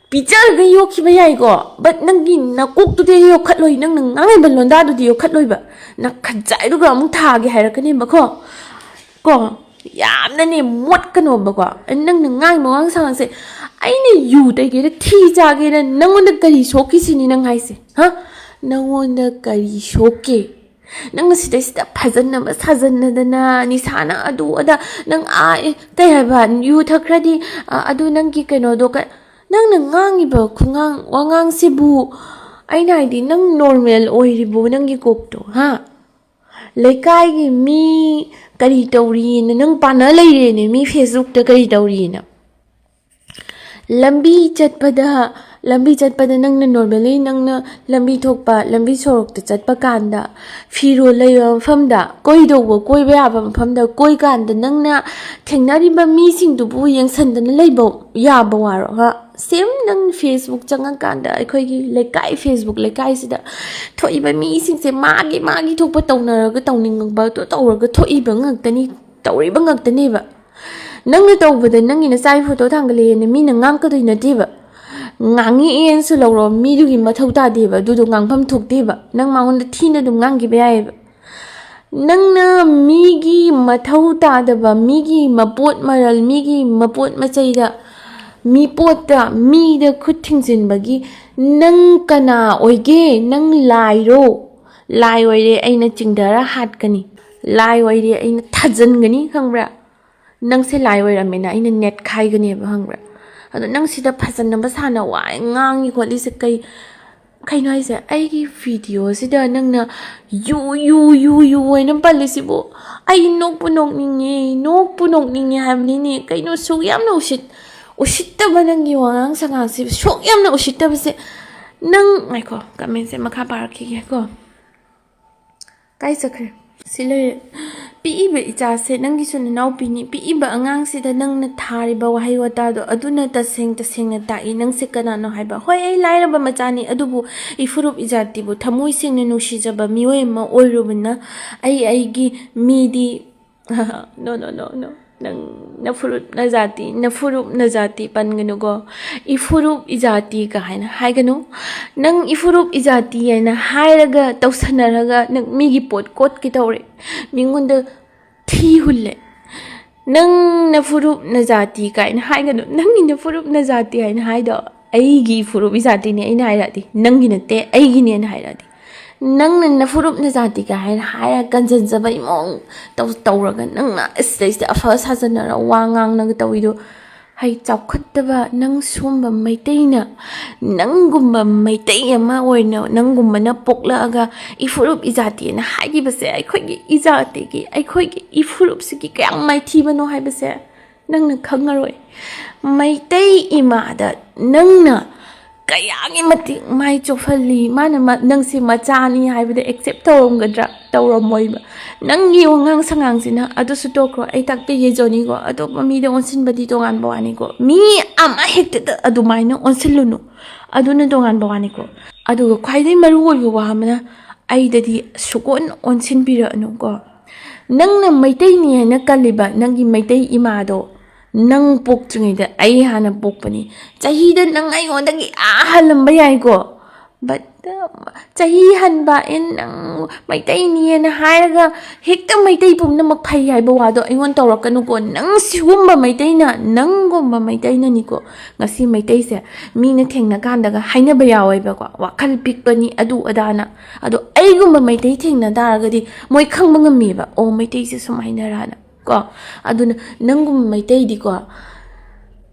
ꯄꯤꯖꯔꯒ ꯌꯣꯛꯈꯤꯕ ꯌꯥꯏꯀꯣ, but ꯅꯪꯒꯤ ꯅꯀꯣꯛꯇꯨꯗꯤ ꯑꯩ ꯌꯣꯛꯈꯠꯂꯣꯏ, ꯅꯪꯅ ꯉꯥꯡꯉꯤꯕ ꯂꯣꯟꯗꯥꯗꯨꯗꯤ ꯌꯣꯛꯈꯠꯂꯣꯏꯕ꯫ ꯅꯈꯖꯥꯏꯗꯨꯒ ꯑꯃꯨꯛ ꯊꯥꯒꯦ ꯍꯥꯏꯔꯛꯀꯅꯦꯕꯀꯣ꯫ ꯀꯣ, ꯌꯥꯝꯅꯅꯦ ꯃꯣꯠꯀꯅꯣꯕꯀꯣ꯫ ꯅꯪꯅ ꯉꯥꯡꯉꯤꯕ ꯋꯥꯉꯥꯡ ꯁꯉꯥꯡꯁꯦ, ꯑꯩꯅ ꯌꯨ ꯇꯩꯒꯦꯔꯥ ꯊꯤ ꯆꯥꯒꯦꯔꯥ ꯅꯪꯉꯣꯟꯗ ꯀꯔꯤ ꯁꯣꯛꯈꯤꯁꯤꯅꯤ ꯅꯪ ꯍꯥꯏꯁꯦ? ꯍꯥ? ꯅꯪꯉꯣꯟꯗ ꯀꯔꯤ ꯁꯣꯛꯀꯦ? ꯅꯪꯅ ꯁꯤꯗꯩꯁꯤꯗ ꯐꯖꯅꯕ ꯁꯥꯖꯟꯅꯗꯅ, ꯅꯤꯁꯥꯅ ꯑꯗꯨ ꯑꯗꯥ, ꯅꯪ ꯑꯥ, ꯑꯦ, ꯀꯩ ꯍꯥꯏꯕ, ꯌꯨ ꯊꯛꯈ꯭ꯔꯗꯤ, ꯑ, ꯑꯗꯨ ꯅꯪꯒꯤ ꯀꯩꯅꯣꯗꯣ ꯀ-, ꯅꯪꯅ ꯉꯥꯡꯉꯤꯕ ꯈꯨꯉꯥꯡ ꯋꯥꯉꯥꯡꯁꯤꯕꯨ, ꯑꯩꯅ ꯍꯥꯏꯗꯤ, ꯅꯪ ꯅꯣꯔꯃꯦꯜ ꯑꯣꯏꯔꯤꯕꯣ ꯅꯪꯒꯤ ꯀꯣꯛꯇꯣ? ꯍꯥ? ꯂꯩꯀꯥꯏꯒꯤ ꯃꯤ ꯀꯔꯤ ꯇꯧꯔꯤꯅ ꯅꯪ ꯄꯥꯟꯅ ꯂꯩꯔꯦꯅꯦ, ꯃꯤ ꯐꯦꯁꯕꯨꯛꯇ ꯀꯔꯤ ꯇꯧꯔꯤꯅ? ꯂꯝꯕꯤ ꯆꯠꯄꯗ, ꯂꯝꯕꯤ ꯆꯠꯄꯗ ꯅꯪꯅ ꯅꯣꯔꯃꯦꯜꯂꯤ ꯅꯪꯅ ꯂꯝꯕꯤ ꯊꯣꯛꯄ, ꯂꯝꯕꯤ ꯁꯣꯔꯣꯛꯇ ꯆꯠꯄ ꯀꯥꯟꯗ, ꯐꯤꯔꯣꯜ ꯂꯩꯕ ꯃꯐꯝꯗ, ꯀꯣꯏꯗꯧꯕ ꯀꯣꯏꯕ ꯌꯥꯕ ꯃꯐꯝꯗ ꯀꯣꯏ ꯀꯥꯟꯗ ꯅꯪꯅ ꯊꯦꯡꯅꯔꯤꯕ ꯃꯤꯁꯤꯡꯗꯨꯕꯨ ꯌꯦꯡꯁꯟꯗꯅ ꯂꯩꯕ ꯌꯥꯕ ꯋꯥꯔꯣ? ꯍꯥ? ꯁꯦꯝ ꯅꯪ ꯐꯦꯁꯕꯨꯛ ꯆꯪꯉꯀꯥꯟꯗ, ꯑꯩꯈꯣꯏꯒꯤ ꯂꯩꯀꯥꯏ, ꯐꯦꯁꯕꯨꯛ ꯂꯩꯀꯥꯏꯁꯤꯗ ꯊꯣꯛꯏꯕ ꯃꯤꯁꯤꯡꯁꯦ ꯃꯥꯒꯤ ꯃꯥꯒꯤ ꯊꯣꯛꯄ ꯇꯧꯅꯔꯒ ꯇꯧꯅꯤꯡꯕꯗꯣ ꯇꯧꯔꯒ ꯊꯣꯛꯏꯕ ꯉꯥꯛꯇꯅꯤ, ꯇꯧꯔꯤꯕ ꯉꯥꯛꯇꯅꯦꯕ꯫ ꯅꯪꯅ ꯇꯧꯕꯗ ꯅꯪꯒꯤ ꯅꯆꯥꯒꯤ ꯐꯣꯇꯣ ꯊꯥꯡꯒꯠꯂꯛꯑꯦꯅ ꯃꯤꯅ ꯉꯥꯡꯀꯗꯣꯏ ꯅꯠꯇꯦꯕ꯫ ꯉꯥꯡꯉꯛꯑꯦꯅꯁꯨ ꯂꯧꯔꯣ, ꯃꯤꯗꯨꯒꯤ ꯃꯊꯧ ꯇꯥꯗꯦꯕ, ꯑꯗꯨꯗꯣ ꯉꯥꯡꯐꯝ ꯊꯣꯛꯇꯦꯕ꯫ ꯅꯪ ꯃꯉꯣꯟꯗ ꯊꯤꯅ ꯑꯗꯨꯝ ꯉꯥꯡꯈꯤꯕ ꯌꯥꯏꯑꯕ꯫ ꯅꯪꯅ ꯃꯤꯒꯤ ꯃꯊꯧ ꯇꯥꯗꯕ, ꯃꯤꯒꯤ ꯃꯄꯣꯠ ꯃꯔꯜ, ꯃꯤꯒꯤ ꯃꯄꯣꯠ ꯃꯆꯩꯗ, ꯃꯤꯄꯣꯠꯇ, ꯃꯤꯗ ꯈꯨꯠ ꯊꯤꯡꯖꯤꯟꯕꯒꯤ ꯅꯪ ꯀꯅꯥ ꯑꯣꯏꯒꯦ? ꯅꯪ ꯂꯥꯏꯔꯣ? ꯂꯥꯏ ꯑꯣꯏꯔꯦ ꯑꯩꯅ ꯆꯤꯡꯊꯔ ꯍꯥꯠꯀꯅꯤ, ꯂꯥꯏ ꯑꯣꯏꯔꯦ ꯑꯩꯅ ꯊꯥꯖꯤꯟꯒꯅꯤ, ꯈꯪꯕ꯭ꯔꯥ? ꯅꯪꯁꯦ ꯂꯥꯏ ꯑꯣꯏꯔꯝꯃꯦꯅ ꯑꯩꯅ ꯅꯦꯠꯈꯥꯏꯒꯅꯦꯕ, ꯈꯪꯕ꯭ꯔꯥ? ꯑꯗꯣ ꯅꯪ ꯁꯤꯗ ꯐꯖꯅꯕ ꯁꯥꯟꯅ ꯋꯥ ꯉꯥꯡꯉꯤ ꯈꯣꯠꯂꯤꯁꯦ ꯀꯩ, ꯀꯩꯅꯣ ꯍꯥꯏꯁꯦ? ꯑꯩꯒꯤ ꯚꯤꯗꯤꯑꯣꯁꯤꯗ ꯅꯪꯅ ꯌꯨ, ꯌꯨ, ꯌꯨ, ꯌꯨ ꯍꯥꯏꯅ ꯄꯜꯂꯤꯁꯤꯕꯨ, ꯑꯩ ꯅꯣꯛꯄꯨ ꯅꯣꯛꯅꯤꯡꯉꯦ, ꯅꯣꯛꯄꯨ ꯅꯣꯛꯅꯤꯡꯉꯦ ꯍꯥꯏꯕꯅꯤꯅꯦ꯫ ꯀꯩꯅꯣ ꯁꯨꯛ ꯌꯥꯝꯅ ꯎꯁꯤꯠ-, ꯎꯁꯤꯠꯇꯕ ꯅꯪꯒꯤ ꯋꯥꯉꯥꯡ ꯁꯉꯥꯡꯁꯤꯕꯨ, ꯁꯨꯛ ꯌꯥꯝꯅ ꯎꯁꯤꯠꯇꯕꯁꯦ꯫ ꯅꯪ, ꯉꯥꯏꯈꯣ, ꯀꯃꯦꯟꯁꯦ ꯃꯈꯥ ꯄꯥꯔꯛꯈꯤꯒꯦꯀꯣ꯫ ꯀꯥꯏ ꯆꯠꯈ꯭ꯔꯦ? ꯁꯤ ꯂꯩꯔꯦ꯫ ꯄꯤꯛꯏꯕ ꯏꯆꯥꯁꯦ ꯅꯪꯒꯤꯁꯨ ꯅꯅꯥꯎꯄꯤꯅꯤ꯫ ꯄꯤꯛꯏꯕ ꯑꯉꯥꯡꯁꯤꯗ ꯅꯪꯅ ꯊꯥꯔꯤꯕ ꯋꯥꯍꯩ ꯋꯥꯇꯥꯗꯣ ꯑꯗꯨꯅ ꯇꯁꯦꯡ ꯇꯁꯦꯡꯅ ꯇꯥꯛꯏ ꯅꯪꯁꯦ ꯀꯅꯥꯅꯣ ꯍꯥꯏꯕ꯫ ꯍꯣꯏ, ꯑꯩ ꯂꯥꯏꯔꯕ ꯃꯆꯥꯅꯤ, ꯑꯗꯨꯕꯨ ꯏꯐꯨꯔꯨꯞ ꯏꯖꯥꯇꯤꯕꯨ ꯊꯃꯣꯏ ꯁꯦꯡꯅ ꯅꯨꯡꯁꯤꯖꯕ ꯃꯤꯑꯣꯏ ꯑꯃ ꯑꯣꯏꯔꯨꯕꯅ ꯑꯩ ꯑꯩꯒꯤ ꯃꯤꯗꯤ ꯅꯣ, ꯅꯣ, ꯅꯣ, ꯅꯣ꯫ ꯅꯪ ꯅꯐꯨꯔꯨꯞ ꯅꯖꯥꯇꯤ, ꯅꯐꯨꯔꯨꯞ ꯅꯖꯥꯇꯤ ꯄꯟꯒꯅꯨꯀꯣ꯫ ꯏꯐꯨꯔꯨꯞ ꯏꯖꯥꯇꯤ ꯀꯥꯏꯅ ꯍꯥꯏꯒꯅꯨ꯫ ꯅꯪ ꯏꯐꯨꯔꯨꯞ ꯏꯖꯥꯇꯤ ꯍꯥꯏꯅ ꯍꯥꯏꯔꯒ ꯇꯧꯁꯟꯅꯔꯒ ꯅꯪ ꯃꯤꯒꯤ ꯄꯣꯠ ꯀꯣꯠꯀꯦ ꯇꯧꯔꯦ꯫ ꯃꯤꯉꯣꯟꯗ ꯊꯤ ꯍꯨꯜꯂꯦ꯫ ꯅꯪ ꯅꯐꯨꯔꯨꯞ ꯅꯖꯥꯇꯤ ꯀꯥꯏꯅ ꯍꯥꯏꯒꯅꯨ꯫ ꯅꯪꯒꯤ ꯅꯐꯨꯔꯨꯞ ꯅꯖꯥꯇꯤ ꯍꯥꯏꯅ ꯍꯥꯏꯗꯣ ꯑꯩꯒꯤ ꯐꯨꯔꯨꯞ ꯏꯖꯥꯇꯤꯅꯦ ꯑꯩꯅ ꯍꯥꯏꯔꯛꯑꯗꯤ꯫ ꯅꯪꯒꯤ ꯅꯠꯇꯦ, ꯑꯩꯒꯤꯅꯦꯅ ꯍꯥꯏꯔꯛꯑꯗꯤ꯫ ꯅꯪꯅ ꯅꯐꯨꯔꯨꯞ ꯅꯖꯥꯇꯤꯒ ꯍꯥꯏꯅ ꯍꯥꯏꯔ ꯀꯟꯖꯟꯖꯕꯩ ꯃꯑꯣꯡ ꯇꯧ-, ꯇꯧꯔꯒ ꯅꯪꯅ ꯁꯤꯗꯩꯁꯤꯗ ꯑꯐ ꯁꯥꯖꯟꯅꯔ ꯋꯥ ꯉꯥꯡꯅꯒ ꯇꯧꯋꯤꯗꯣ꯫ ꯍꯩ ꯆꯥꯎꯈꯠꯇꯕ ꯅꯪ ꯁꯨꯝꯕ ꯃꯩꯇꯩꯅ, ꯅꯪꯒꯨꯝꯕ ꯃꯩꯇꯩ ꯑꯃ ꯑꯣꯏꯅ ꯅꯪꯒꯨꯝꯕꯅ ꯄꯣꯛꯂꯛꯑꯒ ꯏꯐꯨꯔꯨꯞ ꯏꯖꯥꯇꯤꯅ ꯍꯥꯏꯈꯤꯕꯁꯦ, ꯑꯩꯈꯣꯏꯒꯤ ꯏꯖꯥꯇꯤꯒꯤ, ꯑꯩꯈꯣꯏꯒꯤ ꯏꯐꯨꯔꯨꯞꯁꯤꯒꯤ ꯀꯌꯥꯝ ꯃꯥꯏꯊꯤꯕꯅꯣ ꯍꯥꯏꯕꯁꯦ ꯅꯪꯅ ꯈꯪꯉꯔꯣꯏ꯫ ꯃꯩꯇꯩ ꯏꯃꯥꯗ ꯅꯪꯅ ꯀꯌꯥꯒꯤ ꯃꯇꯤꯛ ꯃꯥꯏ ꯆꯣꯞꯍꯜꯂꯤ꯫ ꯃꯥꯅ ꯃ-, ꯅꯪꯁꯦ ꯃꯆꯥꯅꯤ ꯍꯥꯏꯕꯗ accept ꯇꯧꯔꯝꯒꯗ꯭ꯔꯥ? ꯇꯧꯔꯝꯃꯣꯏꯕ꯫ ꯅꯪꯒꯤ ꯋꯥꯉꯥꯡ ꯁꯉꯥꯡꯁꯤꯅ, ꯑꯗꯨꯁꯨ ꯇꯣꯛꯈ꯭ꯔꯣ, ꯑꯩ ꯇꯥꯛꯄꯤꯒꯦ ꯖꯣꯅꯤꯀꯣ, ꯑꯇꯣꯞꯄ ꯃꯤꯗ ꯑꯣꯟꯁꯤꯟꯕꯗꯤ ꯇꯣꯉꯥꯟꯕ ꯋꯥꯅꯤꯀꯣ, ꯃꯤ ꯑꯃ ꯍꯦꯛꯇꯗ ꯑꯗꯨꯃꯥꯏꯅ ꯑꯣꯟꯁꯤꯜꯂꯨꯅꯨ, ꯑꯗꯨꯅ ꯇꯣꯉꯥꯟꯕ ꯋꯥꯅꯤꯀꯣ꯫ ꯑꯗꯨꯒ ꯈ꯭ꯋꯥꯏꯗꯒꯤ ꯃꯔꯨ ꯑꯣꯏꯕ ꯋꯥ ꯑꯃꯅ, ꯑꯩꯗꯗꯤ ꯁꯨꯛꯑꯣꯟ ꯑꯣꯟꯁꯤꯟꯕꯤꯔꯛꯑꯅꯨꯀꯣ꯫ ꯅꯪꯅ ꯃꯩꯇꯩꯅꯤ ꯍꯥꯏꯅ ꯀꯜꯂꯤꯕ ꯅꯪꯒꯤ ꯃꯩꯇꯩ ꯏꯃꯥꯗꯣ, ꯅꯪ ꯄꯣꯛꯇ꯭ꯔꯤꯉꯩꯗ ꯑꯩ ꯍꯥꯟꯅ ꯄꯣꯛꯄꯅꯤ꯫ ꯆꯍꯤꯗ ꯅꯪ ꯑꯩꯉꯣꯟꯗꯒꯤ ꯑꯥ ꯍꯜꯂꯝꯕ ꯌꯥꯏꯀꯣ, but, uh, ꯆꯍꯤ ꯍꯟꯕ ꯑꯦ, ꯅꯪ ꯃꯩꯇꯩꯅꯤ ꯍꯥꯏꯅ ꯍꯥꯏꯔꯒ ꯍꯦꯛꯇ ꯃꯩꯇꯩ ꯄꯨꯝꯅꯃꯛ ꯐꯩ ꯍꯥꯏꯕ ꯋꯥꯗꯣ ꯑꯩꯉꯣꯟꯗ ꯇꯧꯔꯛꯀꯅꯨꯀꯣ꯫ ꯅꯪ ꯁꯤꯒꯨꯝꯕ ꯃꯩꯇꯩꯅ, ꯅꯪꯒꯨꯝꯕ ꯃꯩꯇꯩꯅꯅꯤꯀꯣ ꯉꯁꯤ ꯃꯩꯇꯩꯁꯦ ꯃꯤꯅ ꯊꯦꯡꯅ ꯀꯥꯟꯗꯒ ꯍꯥꯏꯅꯕ ꯌꯥꯎꯋꯦꯕꯀꯣ, ꯋꯥꯈꯜ ꯄꯤꯛꯄꯅꯤ, ꯑꯗꯨ ꯑꯗꯥꯅ꯫ ꯑꯗꯣ ꯑꯩꯒꯨꯝꯕ ꯃꯩꯇꯩ ꯊꯦꯡꯅ ꯇꯥꯔꯒꯗꯤ ꯃꯣꯏ ꯈꯪꯕ ꯉꯝꯃꯦꯕ, "ꯑꯣ, ꯃꯩꯇꯩꯁꯦ ꯁꯨꯃꯥꯏꯅꯔꯥꯅ", ꯀꯣ꯫ ꯑꯗꯨꯅ ꯅꯪꯒꯨꯝꯕ ꯃꯩꯇꯩꯗꯤꯀꯣ,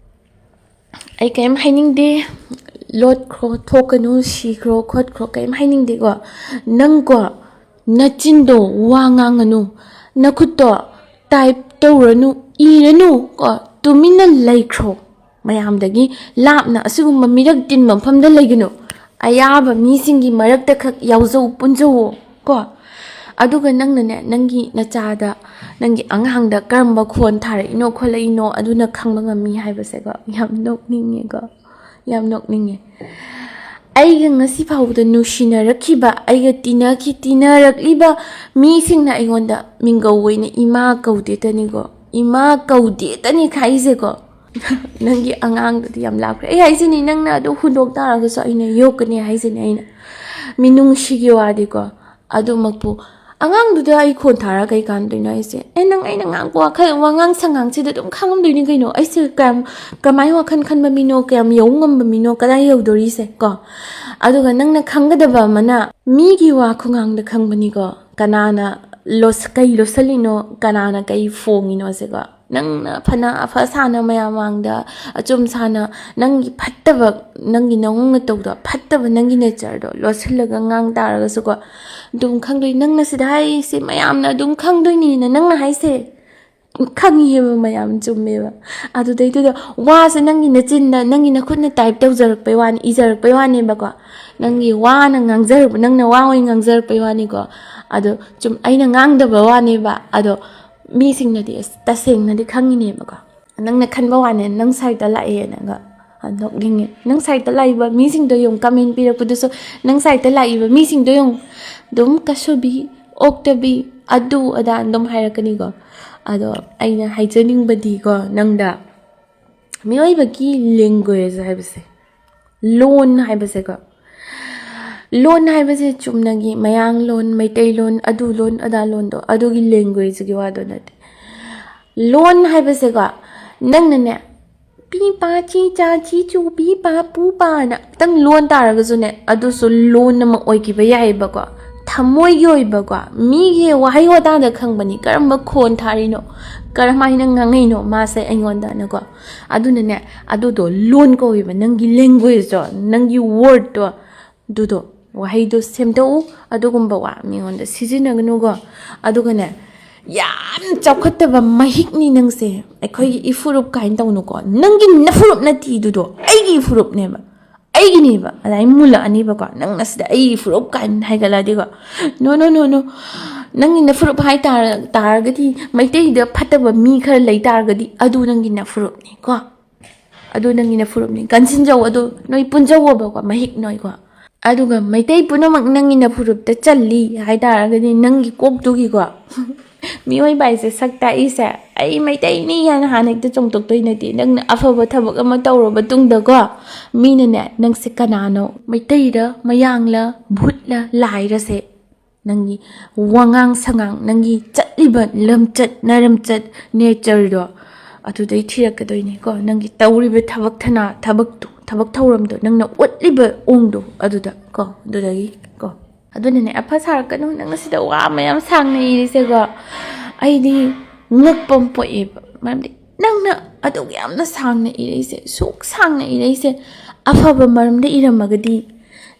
ꯑꯩ ꯀꯔꯤꯝ ꯍꯥꯏꯅꯤꯡꯗꯦ, ꯂꯣꯠꯈ꯭ꯔꯣ, ꯊꯣꯛꯀꯅꯨ, ꯁꯤꯈ꯭ꯔꯣ, ꯈꯣꯠꯈ꯭ꯔꯣ, ꯀꯔꯤꯝ ꯍꯥꯏꯅꯤꯡꯗꯦꯀꯣ꯫ ꯅꯪꯀꯣ, ꯅꯆꯤꯟꯗꯣ ꯋꯥ ꯉꯥꯡꯉꯅꯨ, ꯅꯈꯨꯠꯇꯣ type ꯇꯧꯔꯅꯨ, ꯏꯔꯅꯨ ꯀꯣ, ꯇꯨꯃꯤꯟꯅ ꯂꯩꯈ꯭ꯔꯣ꯫ ꯃꯌꯥꯝꯗꯒꯤ ꯂꯥꯞꯅ ꯑꯁꯤꯒꯨꯝꯕ ꯃꯤꯔꯛ ꯇꯤꯟꯕ ꯃꯐꯝꯗ ꯂꯩꯒꯅꯨ꯫ ꯑꯌꯥꯕ ꯃꯤꯁꯤꯡꯒꯤ ꯃꯔꯛꯇ ꯈꯛ ꯌꯥꯎꯖꯧ, ꯄꯨꯟꯖꯧꯋꯣ ꯀꯣ꯫ ꯑꯗꯨꯒ ꯅꯪꯅꯅꯦ, ꯅꯪꯒꯤ ꯅꯆꯥꯗ, ꯅꯪꯒꯤ ꯑꯉꯥꯡꯗ ꯀꯔꯝꯕ ꯈꯣꯟ ꯊꯥꯔꯛꯏꯅꯣ ꯈꯣꯠꯂꯛꯏꯅꯣ ꯑꯗꯨꯅ ꯈꯪꯕ ꯉꯝꯃꯤ ꯍꯥꯏꯕꯁꯦꯀꯣ, ꯌꯥꯝ ꯅꯣꯛꯅꯤꯡꯉꯦꯀꯣ, ꯌꯥꯝ ꯅꯣꯛꯅꯤꯡꯉꯦ꯫ ꯑꯩꯒ ꯉꯁꯤ ꯐꯥꯎꯕꯗ ꯅꯨꯡꯁꯤꯅꯔꯛꯈꯤꯕ, ꯑꯩꯒ ꯇꯤꯟꯅꯈꯤ-, ꯇꯤꯟꯅꯔꯛꯂꯤꯕ ꯃꯤꯁꯤꯡꯅ ꯑꯩꯉꯣꯟꯗ ꯃꯤꯡꯒꯧ ꯑꯣꯏꯅ "ꯏꯃꯥ" ꯀꯧꯗꯦꯇꯅꯤꯀꯣ, "ꯏꯃꯥ" ꯀꯧꯗꯦꯇꯅꯤ ꯈꯥꯏꯁꯦꯀꯣ꯫ ꯅꯪꯒꯤ ꯑꯉꯥꯡꯗꯨꯗꯤ ꯌꯥꯝ ꯂꯥꯞꯈ꯭ꯔꯦ꯫ ꯑꯩ ꯍꯥꯏꯁꯤꯅꯤ, ꯅꯪꯅ ꯑꯗꯨ ꯍꯨꯟꯗꯣꯛ ꯇꯥꯔꯒꯁꯨ ꯑꯩꯅ ꯌꯣꯛꯀꯅꯤ ꯍꯥꯏꯁꯤꯅꯤ ꯑꯩꯅ꯫ ꯃꯤꯅꯨꯡꯁꯤꯒꯤ ꯋꯥꯗꯤꯀꯣ, ꯑꯗꯨꯃꯛꯄꯨ ꯑꯉꯥꯡꯗꯨꯗ ꯑꯩ ꯈꯣꯟ ꯊꯥꯔ ꯀꯩ ꯀꯥꯟꯗꯣꯏꯅꯣ ꯑꯩꯁꯦ? ꯑꯦ, ꯅꯪ ꯑꯩꯅ ꯉꯥꯡꯕ ꯋꯥꯈꯜ, ꯋꯥꯉꯥꯡ ꯁꯉꯥꯡꯁꯤꯗ ꯑꯗꯨꯝ ꯈꯪꯉꯝꯗꯣꯏꯅꯤ ꯀꯩꯅꯣ꯫ ꯑꯩꯁꯦ ꯀꯌꯥꯝ, ꯀꯃꯥꯏꯅ ꯋꯥꯈꯜ ꯈꯟꯕ ꯃꯤꯅꯣ, ꯀꯌꯥꯝ ꯌꯧ ꯉꯝꯕ ꯃꯤꯅꯣ, ꯀꯗꯥꯏ ꯌꯧꯗꯣꯔꯤꯁꯦ ꯀꯣ? ꯑꯗꯨꯒ ꯅꯪꯅ ꯈꯪꯒꯗꯕ ꯑꯃꯅ, ꯃꯤꯒꯤ ꯋꯥ ꯈꯨꯉꯥꯡꯗ ꯈꯪꯕꯅꯤꯀꯣ, ꯀꯅꯥꯅ ꯂꯣꯠꯁ-, ꯀꯩ ꯂꯣꯠꯁꯤꯜꯂꯤꯅꯣ, ꯀꯅꯥꯅ ꯀꯩ ꯐꯣꯡꯉꯤꯅꯣꯁꯦꯀꯣ꯫ ꯅꯪꯅ ꯐꯅ ꯑꯐ ꯁꯥꯅ ꯃꯌꯥꯝ ꯃꯥꯡꯗ ꯑꯆꯨꯝ ꯁꯥꯅ ꯅꯪꯒꯤ ꯐꯠꯇꯕ, ꯅꯪꯒꯤ ꯅꯑꯣꯡ ꯅꯇꯧꯗꯣ, ꯐꯠꯇꯕ ꯅꯪꯒꯤ ꯅꯦꯆꯔꯗꯣ ꯂꯣꯠꯁꯤꯜꯂꯒ ꯉꯥꯡ ꯇꯥꯔꯒꯁꯨꯀꯣ, ꯑꯗꯨꯝ ꯈꯪꯗꯣꯏ꯫ ꯅꯪꯅ ꯁꯤꯗ ꯍꯥꯏꯔꯤꯁꯦ ꯃꯌꯥꯝꯅ ꯑꯗꯨꯝ ꯈꯪꯗꯣꯏꯅꯤꯅ ꯅꯪꯅ ꯍꯥꯏꯁꯦ꯫ ꯈꯪꯉꯤꯑꯕ, ꯃꯌꯥꯝ ꯆꯨꯝꯃꯦꯕ꯫ ꯑꯗꯨꯗꯩꯗꯨꯗ ꯋꯥꯁꯦ ꯅꯪꯒꯤ ꯅꯆꯤꯟꯗ, ꯅꯪꯒꯤ ꯅꯈꯨꯠꯅ ꯇꯥꯏꯞ ꯇꯧꯖꯔꯛꯄꯩ ꯋꯥꯅꯤ, ꯏꯖꯔꯛꯄꯩ ꯋꯥꯅꯦꯕꯀꯣ꯫ ꯅꯪꯒꯤ ꯋꯥꯅ ꯉꯥꯡꯖꯔꯛꯄ, ꯅꯪꯅ ꯋꯥ ꯑꯣꯏꯅ ꯉꯥꯡꯖꯔꯛꯄꯩ ꯋꯥꯅꯤꯀꯣ꯫ ꯑꯗꯣ ꯆꯨꯝ, ꯑꯩꯅ ꯉꯥꯡꯗꯕ ꯋꯥꯅꯦꯕ꯫ ꯑꯗꯣ ꯃꯤꯁꯤꯡꯅꯗꯤ ꯑꯁ ꯇꯁꯦꯡꯅꯗꯤ ꯈꯪꯉꯤꯅꯦꯕꯀꯣ꯫ ꯅꯪꯅ ꯈꯟꯕ ꯋꯥꯅꯦ, ꯅꯪ ꯁꯥꯏꯠꯇ ꯂꯥꯛꯑꯦꯅꯒ꯫ ꯑ, ꯅꯣꯛꯅꯤꯡꯉꯦ꯫ ꯅꯪ ꯁꯥꯏꯠꯇ ꯂꯥꯛꯏꯕ ꯃꯤꯁꯤꯡꯗꯣ ꯌꯦꯡꯉꯨ, ꯀꯃꯦꯟ ꯄꯤꯔꯛꯄꯗꯨꯁꯨ ꯅꯪ ꯁꯥꯏꯠꯇ ꯂꯥꯛꯏꯕ ꯃꯤꯁꯤꯡꯗꯣ ꯌꯦꯡꯉꯨ꯫ ꯑꯗꯨꯝ ꯀꯁꯨꯕꯤ, ꯑꯣꯛꯇꯕꯤ, ꯑꯗꯨ ꯑꯗꯥ ꯑꯗꯨꯝ ꯍꯥꯏꯔꯛꯀꯅꯤꯀꯣ꯫ ꯑꯗꯣ ꯑꯩꯅ ꯍꯥꯏꯖꯅꯤꯡꯕꯗꯤꯀꯣ, ꯅꯪꯗ ꯃꯤꯑꯣꯏꯕꯒꯤ ꯂꯦꯡꯒ꯭ꯋꯦꯖ ꯍꯥꯏꯕꯁꯦ, ꯂꯣꯟ ꯍꯥꯏꯕꯁꯦꯀꯣ, ꯂꯣꯟ ꯍꯥꯏꯕꯁꯦ ꯆꯨꯝꯅꯒꯤ ꯃꯌꯥꯡꯂꯣꯟ, ꯃꯩꯇꯩꯂꯣꯟ, ꯑꯗꯨ ꯂꯣꯟ, ꯑꯗꯥ ꯂꯣꯟꯗꯣ, ꯑꯗꯨꯒꯤ ꯂꯦꯡꯒ꯭ꯋꯦꯖꯀꯤ ꯋꯥꯗꯣ ꯅꯠꯇꯦ꯫ ꯂꯣꯟ ꯍꯥꯏꯕꯁꯦꯀꯣ, ꯅꯪꯅꯅꯦ, ꯄꯤ ꯄꯥ ꯆꯤ ꯆꯥ ꯆꯤ ꯆꯨ ꯄꯤ ꯄꯥ ꯄꯨ ꯄꯥꯅ ꯈꯤꯇꯪ ꯂꯣꯟ ꯇꯥꯔꯒꯁꯨꯅꯦ, ꯑꯗꯨꯁꯨ ꯂꯣꯟ ꯑꯃ ꯑꯣꯏꯈꯤꯕ ꯌꯥꯏꯑꯕꯀꯣ꯫ ꯊꯃꯣꯏꯒꯤ ꯑꯣꯏꯕꯀꯣ, ꯃꯤꯒꯤ ꯋꯥꯍꯩ ꯋꯥꯇꯥꯗ ꯈꯪꯕꯅꯤ, ꯀꯔꯝꯕ ꯈꯣꯟ ꯊꯥꯔꯤꯅꯣ, ꯀꯔꯝꯍꯥꯏꯅ ꯉꯥꯡꯉꯩꯅꯣ ꯃꯥꯁꯦ ꯑꯩꯉꯣꯟꯗꯅꯀꯣ꯫ ꯑꯗꯨꯅꯅꯦ, ꯑꯗꯨꯗꯣ ꯂꯣꯟ ꯀꯧꯋꯦꯕ, ꯅꯪꯒꯤ ꯂꯦꯡꯒ꯭ꯋꯦꯖꯇꯣ, ꯅꯪꯒꯤ ꯋꯥꯔꯗꯇꯣ, ꯑꯗꯨꯗꯣ, ꯋꯥꯍꯩꯗꯣ ꯁꯦꯝꯗꯣꯛꯎ꯫ ꯑꯗꯨꯒꯨꯝꯕ ꯋꯥ ꯃꯤꯉꯣꯟꯗ ꯁꯤꯖꯤꯟꯅꯒꯅꯨꯀꯣ꯫ ꯑꯗꯨꯒꯅꯦ, ꯌꯥꯝ ꯆꯥꯎꯈꯠꯇꯕ ꯃꯍꯤꯛꯅꯤ ꯅꯪꯁꯦ, ꯑꯩꯈꯣꯏꯒꯤ ꯏꯐꯨꯔꯨꯞ ꯀꯥꯏꯅ ꯇꯧꯅꯨꯀꯣ꯫ ꯅꯪꯒꯤ ꯅꯐꯨꯔꯨꯞ ꯅꯠꯇꯦ ꯑꯗꯨꯗꯣ, ꯑꯩꯒꯤ ꯏꯐꯨꯔꯨꯞꯅꯦꯕ, ꯑꯩꯒꯤꯅꯦꯕ꯫ ꯑꯗꯨꯃꯥꯏꯅ ꯃꯨꯜꯂꯛꯑꯅꯤꯕꯀꯣ, ꯅꯪꯅ ꯁꯤꯗ ꯑꯩꯒꯤ ꯏꯐꯨꯔꯨꯞ ꯀꯥꯏꯅ ꯍꯥꯏꯒꯠꯂꯛꯑꯗꯤꯀꯣ꯫ No, no, no, no. ꯅꯪꯒꯤ ꯅꯐꯨꯔꯨꯞ ꯍꯥꯏ ꯇꯥꯔ-, ꯇꯥꯔꯒꯗꯤ, ꯃꯩꯇꯩꯗ ꯐꯠꯇꯕ ꯃꯤ ꯈꯔ ꯂꯩ ꯇꯥꯔꯒꯗꯤ, ꯑꯗꯨ ꯅꯪꯒꯤ ꯅꯐꯨꯔꯨꯞꯅꯤꯀꯣ꯫ ꯑꯗꯨ ꯅꯪꯒꯤ ꯅꯐꯨꯔꯨꯞꯅꯤ, ꯀꯟꯁꯤꯟꯖꯧ꯫ ꯑꯗꯨ ꯅꯣꯏ ꯄꯨꯟꯖꯧꯑꯣꯕꯀꯣ, ꯃꯍꯤꯛ ꯅꯣꯏꯀꯣ꯫ ꯑꯗꯨꯒ ꯃꯩꯇꯩ ꯄꯨꯝꯅꯃꯛ ꯅꯪꯒꯤ ꯅꯐꯨꯔꯨꯞꯇ ꯆꯜꯂꯤ ꯍꯥꯏ ꯇꯥꯔꯒꯗꯤ, ꯅꯪꯒꯤ ꯀꯣꯛꯇꯨꯒꯤꯀꯣ, ꯃꯤꯑꯣꯏꯕ ꯍꯥꯏꯁꯦ ꯁꯛ ꯇꯥꯛꯏꯁꯦ, "ꯑꯩ ꯃꯩꯇꯩꯅꯤ" ꯍꯥꯏꯅ ꯍꯥꯟꯅ ꯍꯦꯛꯇ ꯆꯣꯡꯊꯣꯛꯇꯣꯏ ꯅꯠꯇꯦ꯫ ꯅꯪꯅ ꯑꯐꯕ ꯊꯕꯛ ꯑꯃ ꯇꯧꯔꯕ ꯇꯨꯡꯗꯀꯣ, ꯃꯤꯅꯅꯦ, ꯅꯪꯁꯦ ꯀꯅꯥꯅꯣ, ꯃꯩꯇꯩꯔ, ꯃꯌꯥꯡꯂ, ꯚꯨꯠꯂ, ꯂꯥꯏꯔꯁꯦ, ꯅꯪꯒꯤ ꯋꯥꯉꯥꯡ ꯁꯉꯥꯡ, ꯅꯪꯒꯤ ꯆꯠꯂꯤꯕ ꯂꯝꯆꯠ, ꯅꯔꯝꯆꯠ, ꯅꯦꯆꯔꯗꯣ, ꯑꯗꯨꯗꯩ ꯊꯤꯔꯛꯀꯗꯣꯏꯅꯤꯀꯣ꯫ ꯅꯪꯒꯤ ꯇꯧꯔꯤꯕ ꯊꯕꯛ ꯊꯅꯥ, ꯊꯕꯛꯇꯨ, ꯊꯕꯛ ꯊꯧꯔꯝꯗꯣ, ꯅꯪꯅ ꯎꯠꯂꯤꯕ ꯎꯪꯗꯣ, ꯑꯗꯨꯗ ꯀꯣ, ꯑꯗꯨꯗꯒꯤ ꯀꯣ꯫ ꯑꯗꯨꯅꯅꯦ, ꯑꯐ ꯁꯥꯔꯛꯀꯅꯨ꯫ ꯅꯪ ꯑꯁꯤꯗ ꯋꯥ ꯃꯌꯥꯝ ꯁꯥꯡꯅ ꯏꯔꯤꯁꯦꯀꯣ, ꯑꯩꯗꯤ ꯉꯛꯄ ꯑꯃ ꯄꯣꯛꯑꯦꯕ꯫ ꯃꯔꯝꯗꯤ ꯅꯪꯅ ꯑꯗꯨꯛ ꯌꯥꯝꯅ ꯁꯥꯡꯅ ꯏꯔꯛꯏꯁꯦ, ꯁꯨꯛ ꯁꯥꯡꯅ ꯏꯔꯛꯏꯁꯦ, ꯑꯐꯕ ꯃꯔꯝꯗ ꯏꯔꯝꯃꯒꯗꯤ,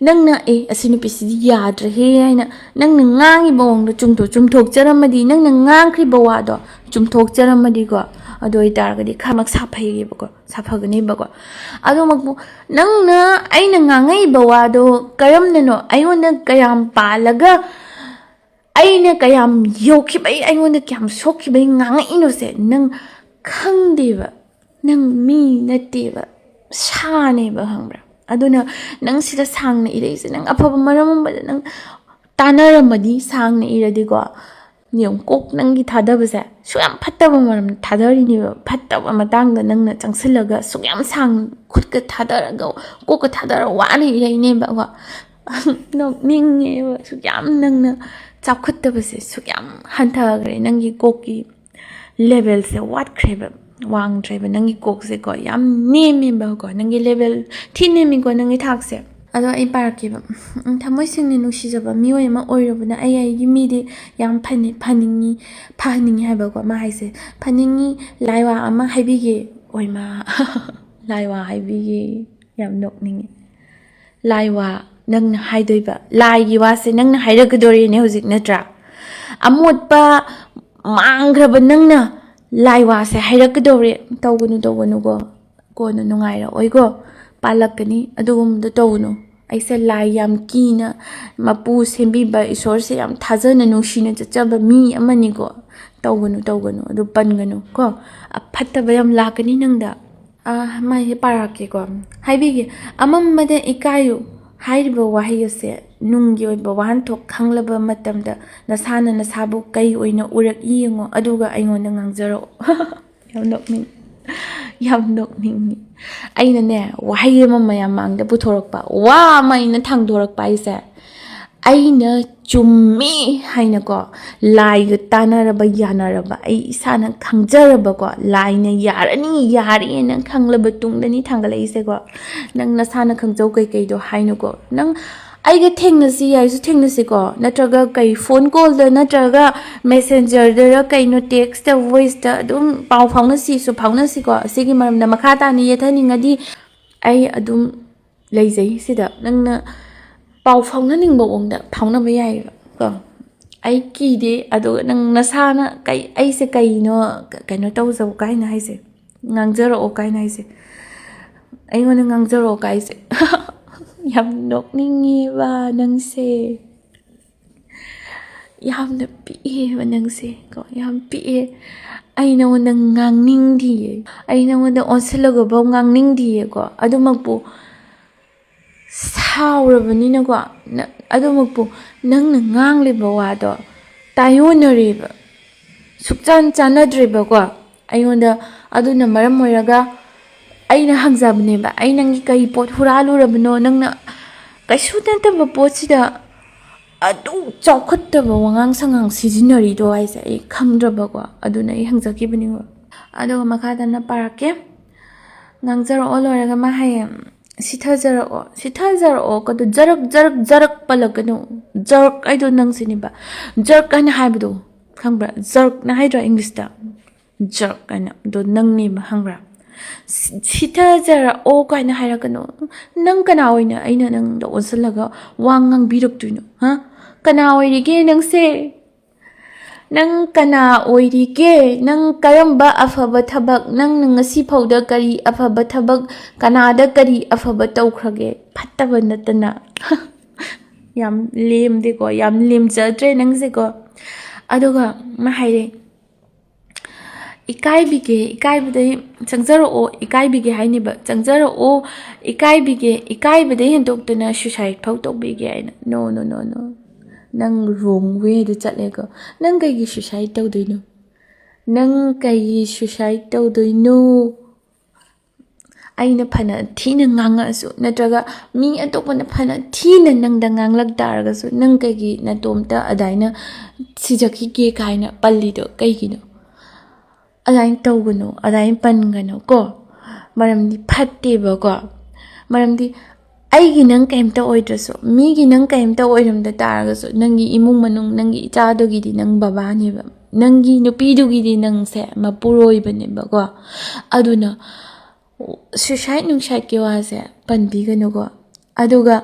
ꯅꯪꯅ "ꯑꯦ, ꯑꯁꯤ ꯅꯨꯄꯤꯁꯤꯗꯤ ꯌꯥꯗ꯭ꯔꯦꯍꯦ" ꯍꯥꯏꯅ ꯅꯪꯅ ꯉꯥꯡꯉꯤꯕ ꯃꯑꯣꯡꯗꯣ ꯆꯨꯝꯊꯣꯛ-, ꯆꯨꯝꯊꯣꯛꯆꯔꯝꯃꯗꯤ, ꯅꯪꯅ ꯉꯥꯡꯈ꯭ꯔꯤꯕ ꯋꯥꯗꯣ ꯆꯨꯝꯊꯣꯛꯆꯔꯝꯃꯗꯤꯀꯣ, ꯑꯗꯨ ꯑꯣꯏꯇꯥꯔꯒꯗꯤ ꯈꯔꯃꯛ ꯁꯥꯐꯩꯌꯦꯕꯀꯣ, ꯁꯥꯐꯒꯅꯦꯕꯀꯣ꯫ ꯑꯗꯨꯃꯛꯄꯨ ꯅꯪꯅ ꯑꯩꯅ ꯉꯥꯡꯉꯛꯏꯕ ꯋꯥꯗꯣ ꯀꯔꯝꯅꯅꯣ, ꯑꯩꯉꯣꯟꯗ ꯀꯌꯥꯝ ꯄꯥꯜꯂꯒ, ꯑꯩꯅ ꯀꯌꯥꯝ ꯌꯧꯈꯤꯕꯩ, ꯑꯩꯉꯣꯟꯗ ꯀꯌꯥꯝ ꯁꯣꯛꯈꯤꯕꯩ ꯉꯥꯡꯉꯛꯏꯅꯣꯁꯦ ꯅꯪ ꯈꯪꯗꯦꯕ꯫ ꯅꯪ ꯃꯤ ꯅꯠꯇꯦꯕ, ꯁꯥꯅꯦꯕ, ꯈꯪꯕ꯭ꯔꯥ? ꯑꯗꯨꯅ ꯅꯪ ꯁꯤꯗ ꯁꯥꯡꯅ ꯏꯔꯛꯏꯁꯦ, ꯅꯪ ꯑꯐꯕ ꯃꯔꯝ ꯑꯃꯗ ꯅꯪ ꯇꯥꯟꯅꯔꯝꯃꯗꯤ, ꯁꯥꯡꯅ ꯏꯔꯗꯤꯀꯣ, ꯌꯦꯡꯉꯨ, ꯀꯣꯛ ꯅꯪꯒꯤ ꯊꯥꯗꯕꯁꯦ ꯁꯨꯛ ꯌꯥꯝ ꯐꯠꯇꯕ ꯃꯔꯝ ꯊꯥꯗꯔꯤꯅꯦꯕ꯫ ꯐꯠꯇꯕ ꯃꯇꯥꯡꯗ ꯅꯪꯅ ꯆꯪꯁꯤꯜꯂꯒ ꯁꯨꯛ ꯌꯥꯝ ꯁꯥꯡ ꯈꯨꯠꯀ ꯊꯥꯗꯔꯒ, ꯀꯣꯛꯀ ꯊꯥꯗꯔ ꯋꯥꯅ ꯏꯔꯛꯏꯅꯦꯕꯀꯣ꯫ ꯅꯣꯛꯅꯤꯡꯉꯦꯕ, ꯁꯨꯛ ꯌꯥꯝ ꯅꯪꯅ ꯆꯥꯎꯈꯠꯇꯕꯁꯦ ꯁꯨꯛ ꯌꯥꯝ ꯍꯟꯊꯈ꯭ꯔꯦ꯫ ꯅꯪꯒꯤ ꯀꯣꯛꯀꯤ ꯂꯦꯚꯦꯜꯁꯦ ꯋꯥꯠꯈ꯭ꯔꯦꯕ, ꯋꯥꯡꯗ꯭ꯔꯦꯕ꯫ ꯅꯪꯒꯤ ꯀꯣꯛꯁꯦꯀꯣ ꯌꯥꯝ ꯅꯦꯝꯃꯦꯕꯀꯣ, ꯅꯪꯒꯤ ꯂꯦꯚꯦꯜ ꯊꯤ ꯅꯦꯝꯃꯤꯀꯣ, ꯅꯪꯒꯤ ꯊꯥꯛꯁꯦ꯫ ꯑꯗꯣ ꯑꯩ ꯄꯥꯔꯛꯀꯦꯕ꯫ ꯎꯝ, ꯊꯃꯣꯏ ꯁꯦꯡꯅ ꯅꯨꯡꯁꯤꯖꯕ ꯃꯤꯑꯣꯏ ꯑꯃ ꯑꯣꯏꯔꯨꯕꯅ ꯑꯩ ꯑꯩꯒꯤ ꯃꯤꯗꯤ ꯌꯥꯝ ꯐꯅꯤ-, ꯐꯅꯤꯡꯉꯤ, ꯐꯍꯟꯅꯤꯡꯉꯤ ꯍꯥꯏꯕꯀꯣ꯫ ꯃꯥ ꯍꯥꯏꯁꯦ, "ꯐꯅꯤꯡꯉꯤ, ꯂꯥꯏꯋꯥ ꯑꯃ ꯍꯥꯏꯕꯤꯒꯦ"꯫ ꯑꯣꯏꯃꯥ꯫ "ꯂꯥꯏꯋꯥ ꯍꯥꯏꯕꯤꯒꯦ"꯫ ꯌꯥꯝ ꯅꯣꯛꯅꯤꯡꯉꯤ꯫ "ꯂꯥꯏꯋꯥ ꯅꯪꯅ ꯍꯥꯏꯗꯣꯏꯕ, ꯂꯥꯏꯒꯤ ꯋꯥꯁꯦ ꯅꯪꯅ ꯍꯥꯏꯔꯛꯀꯗꯣꯔꯤꯅꯦ ꯍꯧꯖꯤꯛ, ꯅꯠꯇ꯭ꯔꯥ? ꯑꯃꯣꯠꯄ ꯃꯥꯡꯈ꯭ꯔꯕ ꯅꯪꯅ ꯂꯥꯏ ꯋꯥꯁꯦ ꯍꯥꯏꯔꯛꯀꯗꯧꯔꯦ"꯫ ꯇꯧꯒꯅꯨ, ꯇꯧꯒꯅꯨꯀꯣ, ꯀꯣꯟꯅ ꯅꯨꯡꯉꯥꯏꯔꯛꯑꯣꯏꯀꯣ, ꯄꯥꯜꯂꯛꯀꯅꯤ꯫ ꯑꯗꯨꯒꯨꯝꯕꯗꯣ ꯇꯧꯒꯅꯨ꯫ ꯑꯩꯁꯦ ꯂꯥꯏ ꯌꯥꯝ ꯀꯤꯅ, ꯃꯄꯨ ꯁꯦꯝꯕꯤꯕ ꯏꯁꯣꯔꯁꯦ ꯌꯥꯝ ꯊꯥꯖꯅ, ꯅꯨꯡꯁꯤꯅ ꯆꯠꯆꯕ ꯃꯤ ꯑꯃꯅꯤꯀꯣ꯫ ꯇꯧꯒꯅꯨ, ꯇꯧꯒꯅꯨ, ꯑꯗꯨ ꯄꯟꯒꯅꯨ ꯀꯣ, ꯑꯐꯠꯇꯕ ꯌꯥꯝ ꯂꯥꯛꯀꯅꯤ ꯅꯪꯗ꯫ ꯑꯥ, ꯃꯥꯏꯁꯦ ꯄꯥꯔꯛꯀꯦꯀꯣ꯫ ꯍꯥꯏꯕꯤꯒꯦ, "ꯑꯃꯝꯕꯗ ꯏꯀꯥꯏꯌꯨ" ꯍꯥꯏꯔꯤꯕ ꯋꯥꯍꯩ ꯑꯁꯦ ꯅꯨꯡꯒꯤ ꯑꯣꯏꯕ ꯋꯥꯍꯟꯊꯣꯛ ꯈꯪꯂꯕ ꯃꯇꯝꯗ ꯅꯁꯥꯅ ꯅꯁꯥꯕꯨ ꯀꯩ ꯑꯣꯏꯅ ꯎꯔꯛꯏ ꯌꯦꯡꯉꯣ, ꯑꯗꯨꯒ ꯑꯩꯉꯣꯟꯗ ꯉꯥꯡꯖꯔꯛꯑꯣ꯫ ꯌꯥꯝ ꯅꯣꯛꯅꯤꯡ-, ꯌꯥꯝ ꯅꯣꯛꯅꯤꯡꯉꯤ꯫ ꯑꯩꯅꯅꯦ, ꯋꯥꯍꯩ ꯑꯃ ꯃꯌꯥꯝ ꯃꯥꯡꯗ ꯄꯨꯊꯣꯔꯛꯄ, ꯋꯥ ꯑꯃ ꯑꯩꯅ ꯊꯥꯡꯗꯣꯔꯛꯄ ꯍꯥꯏꯁꯦ, ꯑꯩꯅ ꯆꯨꯝꯃꯤ ꯍꯥꯏꯅꯀꯣ, ꯂꯥꯏꯒ ꯇꯥꯟꯅꯔꯕ, ꯌꯥꯅꯔꯕ, ꯑꯩ ꯏꯁꯥꯅ ꯈꯪꯖꯔꯕꯀꯣ, ꯂꯥꯏꯅ "ꯌꯥꯔꯅꯤ, ꯌꯥꯔꯦꯅ" ꯈꯪꯂꯕ ꯇꯨꯡꯗꯅꯤ ꯊꯥꯡꯒꯠꯂꯛꯏꯁꯦꯀꯣ꯫ ꯅꯪ ꯅꯁꯥꯅ ꯈꯪꯖꯧ ꯀꯩꯀꯩꯗꯣ ꯍꯥꯏꯅꯨꯀꯣ꯫ ꯅꯪ ꯑꯩꯒ ꯊꯦꯡꯅꯁꯤ ꯍꯥꯏꯁꯨ ꯊꯦꯡꯅꯁꯤꯀꯣ, ꯅꯠꯇ꯭ꯔꯒ ꯀꯩ ꯐꯣꯟ ꯀꯣꯜꯗ ꯅꯠꯇ꯭ꯔꯒ ꯃꯦꯁꯦꯟꯖꯔꯗꯔ ꯀꯩꯅꯣ, ꯇꯦꯛꯁꯇ, ꯚꯣꯏꯁꯇ ꯑꯗꯨꯝ ꯄꯥꯎ ꯐꯥꯎꯅꯁꯤꯁꯨ ꯐꯥꯎꯅꯁꯤꯀꯣ꯫ ꯑꯁꯤꯒꯤ ꯃꯔꯝꯗ ꯃꯈꯥ ꯇꯥꯅ ꯌꯦꯠꯊꯅꯤꯡꯉꯗꯤ ꯑꯩ ꯑꯗꯨꯝ ꯂꯩꯖꯩ ꯁꯤꯗ꯫ ꯅꯪꯅ ꯄꯥꯎ ꯐꯥꯎꯅꯅꯤꯡꯕ ꯃꯑꯣꯡꯗ ꯐꯥꯎꯅꯕ ꯌꯥꯏꯌꯦꯕ ꯀꯣ꯫ ꯑꯩ ꯀꯤꯗꯦ꯫ ꯑꯗꯨꯒ ꯅꯪ ꯅꯁꯥꯅ ꯀꯩ, ꯑꯩꯁꯦ ꯀꯩꯅꯣ, ꯀꯩꯅꯣ ꯇꯧꯖꯧ ꯀꯥꯏꯅ ꯍꯥꯏꯁꯦ, ꯉꯥꯡꯖꯔꯛꯑꯣ ꯀꯥꯏꯅ ꯍꯥꯏꯁꯦ, ꯑꯩꯉꯣꯟꯗ ꯉꯥꯡꯖꯔꯛꯑꯣ ꯀꯥꯏꯁꯦ꯫ ꯌꯥꯝ ꯅꯣꯛꯅꯤꯡꯉꯦꯕ ꯅꯪꯁꯦ꯫ ꯌꯥꯝꯅ ꯄꯤꯛꯑꯦꯕ ꯅꯪꯁꯦ ꯀꯣ, ꯌꯥꯝ ꯄꯤꯛꯑꯦ꯫ ꯑꯩ ꯅꯉꯣꯟꯗ ꯉꯥꯡꯅꯤꯡꯗꯤꯌꯦ꯫ ꯑꯩ ꯅꯉꯣꯟꯗ ꯑꯣꯟꯁꯤꯜꯂꯒꯐꯥꯎ ꯉꯥꯡꯅꯤꯡꯗꯤꯌꯦꯀꯣ꯫ ꯑꯗꯨꯃꯛꯄꯨ ꯁꯥꯎꯔꯕꯅꯤꯅꯀꯣ, ꯅ-, ꯑꯗꯨꯃꯛꯄꯨ ꯅꯪꯅ ꯉꯥꯡꯂꯤꯕ ꯋꯥꯗꯣ ꯇꯥꯏꯑꯣꯟꯅꯔꯦꯕ, ꯁꯨꯛꯆꯥꯟ ꯆꯥꯟꯅꯗ꯭ꯔꯦꯕꯀꯣ ꯑꯩꯉꯣꯟꯗ꯫ ꯑꯗꯨꯅ ꯃꯔꯝ ꯑꯣꯏꯔꯒ ꯑꯩꯅ ꯍꯪꯖꯕꯅꯦꯕ, "ꯑꯩ ꯅꯪꯒꯤ ꯀꯔꯤ ꯄꯣꯠ ꯍꯨꯔꯥꯜꯂꯨꯔꯕꯅꯣ? ꯅꯪꯅ ꯀꯩꯁꯨ ꯅꯠꯇꯕ ꯄꯣꯠꯁꯤꯗ ꯑꯗꯨꯛ ꯆꯥꯎꯈꯠꯇꯕ ꯋꯥꯉꯥꯡ ꯁꯉꯥꯡ ꯁꯤꯖꯤꯟꯅꯔꯤꯗꯣ?" ꯍꯥꯏꯁꯦ ꯑꯩ ꯈꯪꯗ꯭ꯔꯕꯀꯣ꯫ ꯑꯗꯨꯅ ꯑꯩ ꯍꯪꯖꯈꯤꯕꯅꯦꯕ꯫ ꯑꯗꯨꯒ ꯃꯈꯥ ꯇꯥꯅ ꯄꯥꯔꯛꯀꯦ꯫ ꯉꯥꯡꯖꯔꯛꯑꯣ ꯂꯣꯏꯔꯒ ꯃꯥ ꯍꯥꯏꯌꯦ, "ꯁꯤꯊꯖꯔꯛꯑꯣ, ꯁꯤꯊꯖꯔꯛꯑꯣ" ꯀꯗꯣ, ꯖꯔꯛ, ꯖꯔꯛ, ꯖꯔꯛ ꯄꯜꯂꯛꯀꯅꯨ꯫ ꯖꯔꯛ ꯍꯥꯏꯗꯣ ꯅꯪꯁꯤꯅꯦꯕ꯫ ꯖꯔꯛ ꯍꯥꯏꯅ ꯍꯥꯏꯕꯗꯣ ꯈꯪꯕ꯭ꯔꯥ? ꯖꯔꯛꯅ ꯍꯥꯏꯗ꯭ꯔꯥ ꯏꯪꯂꯤꯁꯇ? ꯖꯔꯛ ꯍꯥꯏꯅ꯫ ꯑꯗꯣ ꯅꯪꯅꯦꯕ, ꯈꯪꯕ꯭ꯔꯥ? "ꯁꯤ-, ꯁꯤꯊꯖꯔꯛꯑꯣ" ꯀꯥꯏꯅ ꯍꯥꯏꯔꯛꯀꯅꯨ꯫ ꯅꯪ ꯀꯅꯥ ꯑꯣꯏꯅ ꯑꯩꯅ ꯅꯪꯗ ꯑꯣꯟꯁꯤꯜꯂꯒ ꯋꯥ ꯉꯥꯡꯕꯤꯔꯛꯇꯣꯏꯅꯣ? ꯍꯥ? ꯀꯅꯥ ꯑꯣꯏꯔꯤꯒꯦ ꯅꯪꯁꯦ? ꯅꯪ ꯀꯅꯥ ꯑꯣꯏꯔꯤꯒꯦ? ꯅꯪ ꯀꯔꯝꯕ ꯑꯐꯕ ꯊꯕꯛ, ꯅꯪꯅ ꯉꯁꯤ ꯐꯥꯎꯗ ꯀꯔꯤ ꯑꯐꯕ ꯊꯕꯛ, ꯀꯅꯥꯗ ꯀꯔꯤ ꯑꯐꯕ ꯇꯧꯈ꯭ꯔꯒꯦ? ꯐꯠꯇꯕ ꯅꯠꯇꯅ꯫ ꯌꯥꯝ ꯂꯦꯝꯗꯦꯀꯣ, ꯌꯥꯝ ꯂꯦꯝꯖꯗ꯭ꯔꯦ ꯅꯪꯁꯦꯀꯣ꯫ ꯑꯗꯨꯒ ꯃꯥ ꯍꯥꯏꯔꯦ, "ꯏꯀꯥꯏꯕꯤꯒꯦ, ꯏꯀꯥꯏꯕꯗꯩ ꯆꯪꯖꯔꯛꯑꯣ, ꯏꯀꯥꯏꯕꯤꯒꯦ" ꯍꯥꯏꯅꯦꯕ, "ꯆꯪꯖꯔꯛꯑꯣ, ꯏꯀꯥꯏꯕꯤꯒꯦ, ꯏꯀꯥꯏꯕꯗꯩ ꯍꯦꯟꯗꯣꯛꯇꯅ suicide ꯐꯥꯎ ꯇꯧꯕꯤꯒꯦ" ꯍꯥꯏꯅ꯫ No, no, no, no. ꯅꯪ wrong wayꯗ ꯆꯠꯂꯦꯀꯣ꯫ ꯅꯪ ꯀꯩꯒꯤ suicide ꯇꯧꯗꯣꯏꯅꯣ? ꯅꯪ ꯀꯩꯒꯤ suicide ꯇꯧꯗꯣꯏꯅꯣ? ꯑꯩꯅ ꯐꯅ ꯊꯤꯅ ꯉꯥꯡꯉꯛꯑꯁꯨ, ꯅꯠꯇ꯭ꯔꯒ ꯃꯤ ꯑꯇꯣꯞꯄꯅ ꯐꯅ ꯊꯤꯅ ꯅꯪꯗ ꯉꯥꯡꯂꯛ ꯇꯥꯔꯒꯁꯨ, ꯅꯪ ꯀꯩꯒꯤ ꯅꯇꯣꯝꯇ ꯑꯗꯥꯏꯅ "ꯁꯤꯖꯈꯤꯒꯦ" ꯀꯥꯏꯅ ꯄꯜꯂꯤꯗꯣ ꯀꯩꯒꯤꯅꯣ? ꯑꯗꯥꯏꯅ ꯇꯧꯒꯅꯨ, ꯑꯗꯥꯏꯅ ꯄꯟꯒꯅꯨ ꯀꯣ꯫ ꯃꯔꯝꯗꯤ ꯐꯠꯇꯦꯕꯀꯣ꯫ ꯃꯔꯝꯗꯤ ꯑꯩꯒꯤ ꯅꯪ ꯀꯩꯝꯇ ꯑꯣꯏꯗ꯭ꯔꯁꯨ, ꯃꯤꯒꯤ ꯅꯪ ꯀꯩꯝꯇ ꯑꯣꯏꯔꯝꯗ ꯇꯥꯔꯒꯁꯨ, ꯅꯪꯒꯤ ꯏꯃꯨꯡ ꯃꯅꯨꯡ, ꯅꯪꯒꯤ ꯏꯆꯥꯗꯨꯒꯤꯗꯤ ꯅꯪ ꯕꯕꯥꯅꯦꯕ, ꯅꯪꯒꯤ ꯅꯨꯄꯤꯗꯨꯒꯤꯗꯤ ꯅꯪꯁꯦ ꯃꯄꯨꯔꯣꯏꯕꯅꯦꯕꯀꯣ꯫ ꯑꯗꯨꯅ suicide ꯅꯨꯡꯁꯥꯏꯠꯀꯤ ꯋꯥꯁꯦ ꯄꯟꯕꯤꯒꯅꯨꯀꯣ꯫ ꯑꯗꯨꯒ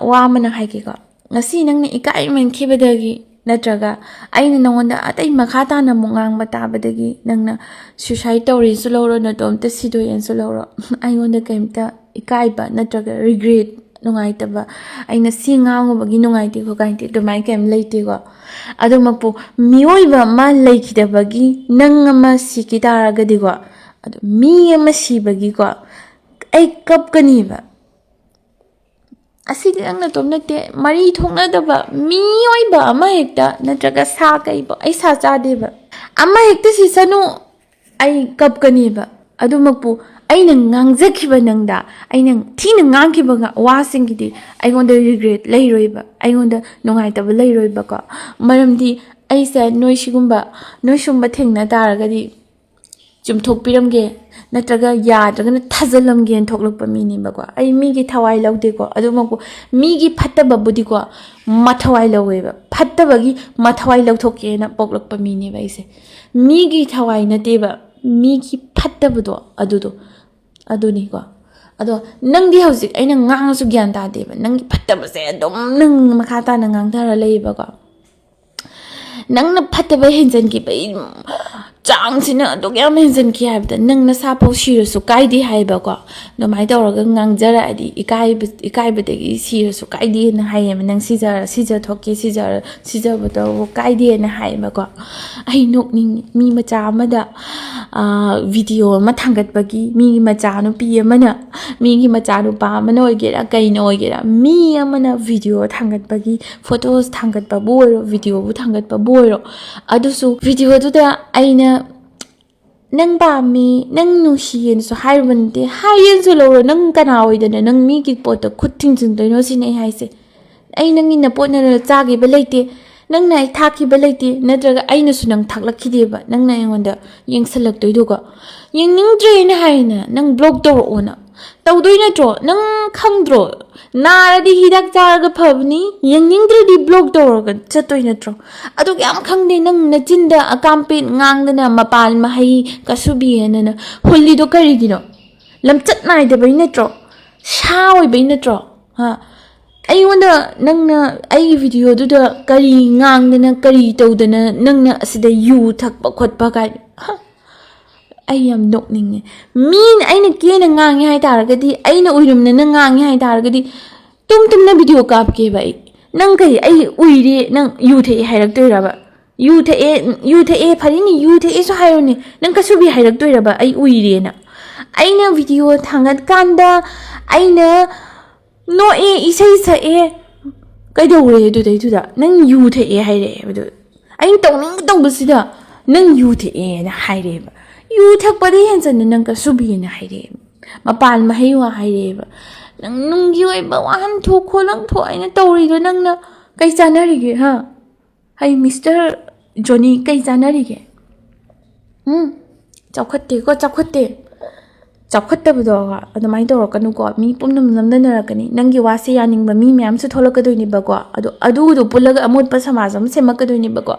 ꯋꯥ ꯑꯃꯅ ꯍꯥꯏꯒꯦꯀꯣ, ꯉꯁꯤ ꯅꯪꯅ ꯏꯀꯥꯏꯃꯟꯈꯤꯕꯗꯒꯤ, ꯅꯠꯇ꯭ꯔꯒ ꯑꯩꯅ ꯅꯉꯣꯟꯗ ꯑꯇꯩ ꯃꯈꯥ ꯇꯥꯅ ꯑꯃꯨꯛ ꯉꯥꯡꯕ ꯇꯥꯕꯗꯒꯤ ꯅꯪꯅ suicide ꯇꯧꯔꯦꯁꯨ ꯂꯧꯔꯣ, ꯅꯇꯣꯝꯇ ꯁꯤꯗꯣꯛꯑꯦꯅꯁꯨ ꯂꯧꯔꯣ, ꯑꯩꯉꯣꯟꯗ ꯀꯩꯝꯇ ꯏꯀꯥꯏꯕ ꯅꯠꯇ꯭ꯔꯒ regret, ꯅꯨꯡꯉꯥꯏꯇꯕ, ꯑꯩꯅ ꯁꯤ ꯉꯥꯡꯉꯨꯕꯒꯤ ꯅꯨꯡꯉꯥꯏꯇꯦꯀꯣ ꯀꯥꯏꯅ ꯑꯗꯨꯃꯥꯏꯅ ꯀꯩꯝ ꯂꯩꯇꯦꯀꯣ꯫ ꯑꯗꯨꯃꯛꯄꯨ, ꯃꯤꯑꯣꯏꯕ ꯑꯃ ꯂꯩꯈꯤꯗꯕꯒꯤ ꯅꯪ ꯑꯃ ꯁꯤꯈꯤ ꯇꯥꯔꯒꯗꯤꯀꯣ, ꯑꯗꯨ ꯃꯤ ꯑꯃ ꯁꯤꯕꯒꯤꯀꯣ ꯑꯩ ꯀꯞꯀꯅꯤꯕ꯫ ꯑꯁꯤꯗꯤ ꯅꯪ ꯅꯇꯣꯝ ꯅꯠꯇꯦ, ꯃꯔꯤ ꯊꯣꯛꯅꯗꯕ ꯃꯤꯑꯣꯏꯕ ꯑꯃ ꯍꯦꯛꯇ, ꯅꯠꯇ꯭ꯔꯒ ꯁꯥ ꯀꯩꯕꯣ, ꯑꯩ ꯁꯥ ꯆꯥꯗꯦꯕ, ꯑꯃ ꯍꯦꯛꯇ ꯁꯤꯁꯅꯨ, ꯑꯩ ꯀꯞꯀꯅꯦꯕ꯫ ꯑꯗꯨꯃꯛꯄꯨ, ꯑꯩꯅ ꯉꯥꯡꯖꯈꯤꯕ ꯅꯪꯗ, ꯑꯩꯅ ꯊꯤꯅ ꯉꯥꯡꯈꯤꯕ ꯉꯥ- ꯋꯥꯁꯤꯡꯒꯤꯗꯤ ꯑꯩꯉꯣꯟꯗ regret ꯂꯩꯔꯣꯏꯕ, ꯑꯩꯉꯣꯟꯗ ꯅꯨꯡꯉꯥꯏꯇꯕ ꯂꯩꯔꯣꯏꯕꯀꯣ꯫ ꯃꯔꯝꯗꯤ ꯑꯩꯁꯦ ꯅꯣꯏ ꯁꯤꯒꯨꯝꯕ, ꯅꯣꯏ ꯁꯨꯝꯕ ꯊꯦꯡꯅ ꯇꯥꯔꯒꯗꯤ ꯆꯨꯝꯊꯣꯛꯄꯤꯔꯝꯒꯦ, ꯅꯠꯇ꯭ꯔꯒ ꯌꯥꯗ꯭ꯔꯒꯅ ꯊꯥꯖꯤꯜꯂꯝꯒꯦꯅ ꯊꯣꯛꯂꯛꯄ ꯃꯤꯅꯦꯕꯀꯣ꯫ ꯑꯩ ꯃꯤꯒꯤ ꯊꯋꯥꯏ ꯂꯧꯗꯦꯀꯣ, ꯑꯗꯨꯃꯛꯄꯨ ꯃꯤꯒꯤ ꯐꯠꯇꯕꯕꯨꯗꯤꯀꯣ ꯃꯊꯋꯥꯏ ꯂꯧꯋꯦꯕ, ꯐꯠꯇꯕꯒꯤ ꯃꯊꯋꯥꯏ ꯂꯧꯊꯣꯛꯀꯦꯅ ꯄꯣꯛꯂꯛꯄ ꯃꯤꯅꯦꯕ ꯑꯩꯁꯦ꯫ ꯃꯤꯒꯤ ꯊꯋꯥꯏ ꯅꯠꯇꯦꯕ, ꯃꯤꯒꯤ ꯐꯠꯇꯕꯗꯣ ꯑꯗꯨꯗꯣ, ꯑꯗꯨꯅꯤꯀꯣ꯫ ꯑꯗꯣ ꯅꯪꯗꯤ ꯍꯧꯖꯤꯛ ꯑꯩꯅ ꯉꯥꯡꯉꯁꯨ ꯒ꯭ꯌꯥꯟ ꯇꯥꯗꯦꯕ, ꯅꯪꯒꯤ ꯐꯠꯇꯕꯁꯦ ꯑꯗꯨꯝ ꯅꯪ ꯃꯈꯥ ꯇꯥꯅ ꯉꯥꯡꯊꯔ ꯂꯩꯌꯦꯕꯀꯣ꯫ ꯅꯪꯅ ꯐꯠꯇꯕ ꯍꯦꯟꯖꯟꯈꯤꯕꯒꯤ ꯆꯥꯡꯁꯤꯅ ꯑꯗꯨꯛ ꯌꯥꯝ ꯍꯦꯟꯖꯟꯈꯤ ꯍꯥꯏꯕꯗ ꯅꯪ ꯅꯁꯥꯐꯥꯎ ꯁꯤꯔꯁꯨ ꯀꯥꯏꯗꯦ ꯍꯥꯏꯕꯀꯣ꯫ ꯑꯗꯨꯃꯥꯏꯅ ꯇꯧꯔꯒ ꯉꯥꯡꯖꯔꯛꯑꯗꯤ ꯏꯀꯥꯏꯕ, ꯏꯀꯥꯏꯕꯗꯒꯤ ꯁꯤꯔꯁꯨ ꯀꯥꯏꯗꯦꯅ ꯍꯥꯏꯌꯦꯕ꯫ ꯅꯪ ꯁꯤꯖꯔ, ꯁꯤꯖꯊꯣꯛꯀꯦ, ꯁꯤꯖꯔ, ꯁꯤꯖꯕꯗꯕꯨ ꯀꯥꯏꯗꯦꯅ ꯍꯥꯏꯌꯦꯕꯀꯣ꯫ ꯑꯩ ꯅꯣꯛꯅꯤꯡꯉꯤ꯫ ꯃꯤ ꯃꯆꯥ ꯑꯃꯗ video ꯑꯃ ꯊꯥꯡꯒꯠꯄꯒꯤ, ꯃꯤꯒꯤ ꯃꯆꯥꯅꯨꯄꯤ ꯑꯃꯅ, ꯃꯤꯒꯤ ꯃꯆꯥꯅꯨꯄꯥ ꯑꯃꯅ ꯑꯣꯏꯒꯦꯔꯥ ꯀꯩꯅ ꯑꯣꯏꯒꯦꯔꯥ, ꯃꯤ ꯑꯃꯅ video ꯊꯥꯡꯒꯠꯄꯒꯤ, photos ꯊꯥꯡꯒꯠꯄꯕꯨ ꯑꯣꯏꯔꯣ, videoꯕꯨ ꯊꯥꯡꯒꯠꯄꯕꯨ ꯑꯣꯏꯔꯣ, ꯑꯗꯨꯁꯨ videoꯗꯨꯗ ꯑꯩꯅ "ꯅꯪ ꯄꯥꯝꯃꯤ, ꯅꯪ ꯅꯨꯡꯁꯤꯌꯦꯅꯁꯨ ꯍꯥꯏꯔꯨꯕ ꯅꯠꯇꯦ, ꯍꯥꯏꯌꯦꯅꯁꯨ ꯂꯧꯔꯣ, ꯅꯪ ꯀꯅꯥ ꯑꯣꯏꯗꯅ ꯅꯪ ꯃꯤꯒꯤ ꯄꯣꯠꯇ ꯈꯨꯠ ꯊꯤꯡꯖꯤꯟꯗꯣꯏꯅꯣ?" ꯁꯤꯅꯦ ꯑꯩ ꯍꯥꯏꯁꯦ꯫ ꯑꯩ ꯅꯪꯒꯤ ꯅꯄꯣꯠꯅ ꯆꯥꯈꯤꯕ ꯂꯩꯇꯦ, ꯅꯪꯅ ꯑꯩ ꯊꯥꯛꯈꯤꯕ ꯂꯩꯇꯦ, ꯅꯠꯇ꯭ꯔꯒ ꯑꯩꯅꯁꯨ ꯅꯪ ꯊꯥꯛꯂꯛꯈꯤꯗꯦꯕ, ꯅꯪꯅ ꯑꯩꯉꯣꯟꯗ ꯌꯦꯡꯁꯜꯂꯛꯇꯣꯏꯗꯨꯒ꯫ ꯌꯦꯡꯅꯤꯡꯗ꯭ꯔꯦꯅ ꯍꯥꯏꯅ ꯅꯪ block ꯇꯧꯔꯛꯑꯣꯅ꯫ ꯇꯧꯗꯣꯏ ꯅꯠꯇ꯭ꯔꯣ? ꯅꯪ ꯈꯪꯗ꯭ꯔꯣ? ꯅꯥꯔꯗꯤ ꯍꯤꯗꯥꯛ ꯆꯥꯔꯒ ꯐꯕꯅꯤ, ꯌꯦꯡꯅꯤꯡꯗ꯭ꯔꯗꯤ ꯕ꯭ꯂꯣꯛ ꯇꯧꯔꯒ ꯆꯠꯇꯣꯏ ꯅꯠꯇ꯭ꯔꯣ? ꯑꯗꯨ ꯌꯥꯝ ꯈꯪꯗꯦ, ꯅꯪ ꯅꯆꯤꯟꯗ ꯑꯀꯥꯝꯄꯦꯠ ꯉꯥꯡꯗꯅ ꯃꯄꯥꯜ ꯃꯍꯩ ꯀꯁꯨꯕꯤ ꯍꯥꯏꯅꯅ ꯍꯨꯜꯂꯤꯗꯣ ꯀꯔꯤꯒꯤꯅꯣ? ꯂꯝꯆꯠ ꯅꯥꯏꯗꯕꯩ ꯅꯠꯇ꯭ꯔꯣ? ꯁꯥ ꯑꯣꯏꯕꯩ ꯅꯠꯇ꯭ꯔꯣ? ꯍꯥ? ꯑꯩꯉꯣꯟꯗ ꯅꯪꯅ ꯑꯩꯒꯤ ꯚꯤꯗꯤꯑꯣꯗꯨꯗ ꯀꯔꯤ ꯉꯥꯡꯗꯅ ꯀꯔꯤ ꯇꯧꯗꯅ ꯅꯪꯅ ꯑꯁꯤꯗ ꯌꯨ ꯊꯛꯄ ꯈꯣꯠꯄ ꯀꯥꯏ? ꯍꯥ? ꯑꯩ ꯌꯥꯝ ꯅꯣꯛꯅꯤꯡꯉꯦ꯫ ꯃꯤꯅ ꯑꯩꯅ ꯀꯦꯅ ꯉꯥꯡꯉꯦ ꯍꯥꯏ ꯇꯥꯔꯒꯗꯤ, ꯑꯩꯅ ꯎꯏꯔꯨꯝꯅꯅ ꯉꯥꯡꯉꯦ ꯍꯥꯏ ꯇꯥꯔꯒꯗꯤ, ꯇꯨꯝ ꯇꯨꯝꯅ ꯚꯤꯗꯤꯑꯣ ꯀꯥꯞꯀꯦꯕ ꯑꯩ꯫ ꯅꯪ ꯀꯩ, ꯑꯩ ꯎꯏꯔꯦ, ꯅꯪ ꯌꯨ ꯊꯛꯑꯦ ꯍꯥꯏꯔꯛꯇꯣꯏꯔꯕ? ꯌꯨ ꯊꯛꯑꯦ, ꯌꯨ ꯊꯛꯑꯦ, ꯐꯔꯦꯅꯦ, ꯌꯨ ꯊꯛꯑꯦꯁꯨ ꯍꯥꯏꯔꯣꯅꯦ, ꯅꯪ ꯀꯁꯨꯕꯤ ꯍꯥꯏꯔꯛꯇꯣꯏꯔꯕ ꯑꯩ ꯎꯏꯔꯦꯅ? ꯑꯩꯅ ꯚꯤꯗꯤꯑꯣ ꯊꯥꯡꯒꯠꯀꯥꯟꯗ ꯑꯩꯅ ꯅꯣꯛꯑꯦ, ꯏꯁꯩ ꯁꯛꯑꯦ, ꯀꯩꯗꯧꯔꯦ ꯑꯗꯨꯗꯩꯗꯨꯗ? ꯅꯪ ꯌꯨ ꯊꯛꯑꯦ ꯍꯥꯏꯔꯛꯑꯦꯕ꯫ ꯑꯗꯨ ꯑꯩꯅ ꯇꯧꯅꯤꯡ ꯇꯧꯕꯁꯤꯗ ꯅꯪ ꯌꯨ ꯊꯛꯑꯦꯅ ꯍꯥꯏꯔꯛꯑꯦꯕ꯫ ꯌꯨ ꯊꯛꯄꯗꯒꯤ ꯍꯦꯟꯖꯟꯅ ꯅꯪ ꯀꯁꯨꯕꯤꯅ ꯍꯥꯏꯔꯛꯑꯦꯕ꯫ ꯃꯄꯥꯟ ꯃꯍꯩ ꯋꯥ ꯍꯥꯏꯔꯛꯑꯦꯕ꯫ ꯅꯪ ꯅꯨꯡꯒꯤ ꯑꯣꯏꯕ ꯋꯥꯍꯟꯊꯣꯛ ꯈꯣꯠꯍꯟꯊꯣꯛ ꯑꯩꯅ ꯇꯧꯔꯤꯗꯣ ꯅꯪꯅ ꯀꯩ ꯆꯥꯟꯅꯔꯤꯒꯦ, ꯍꯥ? ꯍꯩ, ꯃꯤꯁꯇꯔ ꯖꯣꯅꯤ, ꯀꯩ ꯆꯥꯟꯅꯔꯤꯒꯦ? ꯎꯝ, ꯆꯥꯎꯈꯠꯇꯦꯀꯣ, ꯆꯥꯎꯈꯠꯇꯦ꯫ ꯆꯥꯎꯈꯠꯇꯕꯗꯣ ꯑꯗꯨꯃꯥꯏꯅ ꯇꯧꯔꯛꯀꯅꯨꯀꯣ꯫ ꯃꯤ ꯄꯨꯝꯅꯃꯛ ꯅꯝꯊꯅꯔꯛꯀꯅꯤ꯫ ꯅꯪꯒꯤ ꯋꯥꯁꯦ ꯌꯥꯅꯤꯡꯕ ꯃꯤ ꯃꯌꯥꯝꯁꯨ ꯊꯣꯛꯂꯛꯀꯗꯣꯏꯅꯦꯕꯀꯣ꯫ ꯑꯗꯣ ꯑꯗꯨꯗꯣ ꯄꯨꯜꯂꯒ ꯑꯃꯣꯠꯄ ꯁꯃꯥꯖ ꯑꯃ ꯁꯦꯝꯃꯛꯀꯗꯣꯏꯅꯦꯕꯀꯣ꯫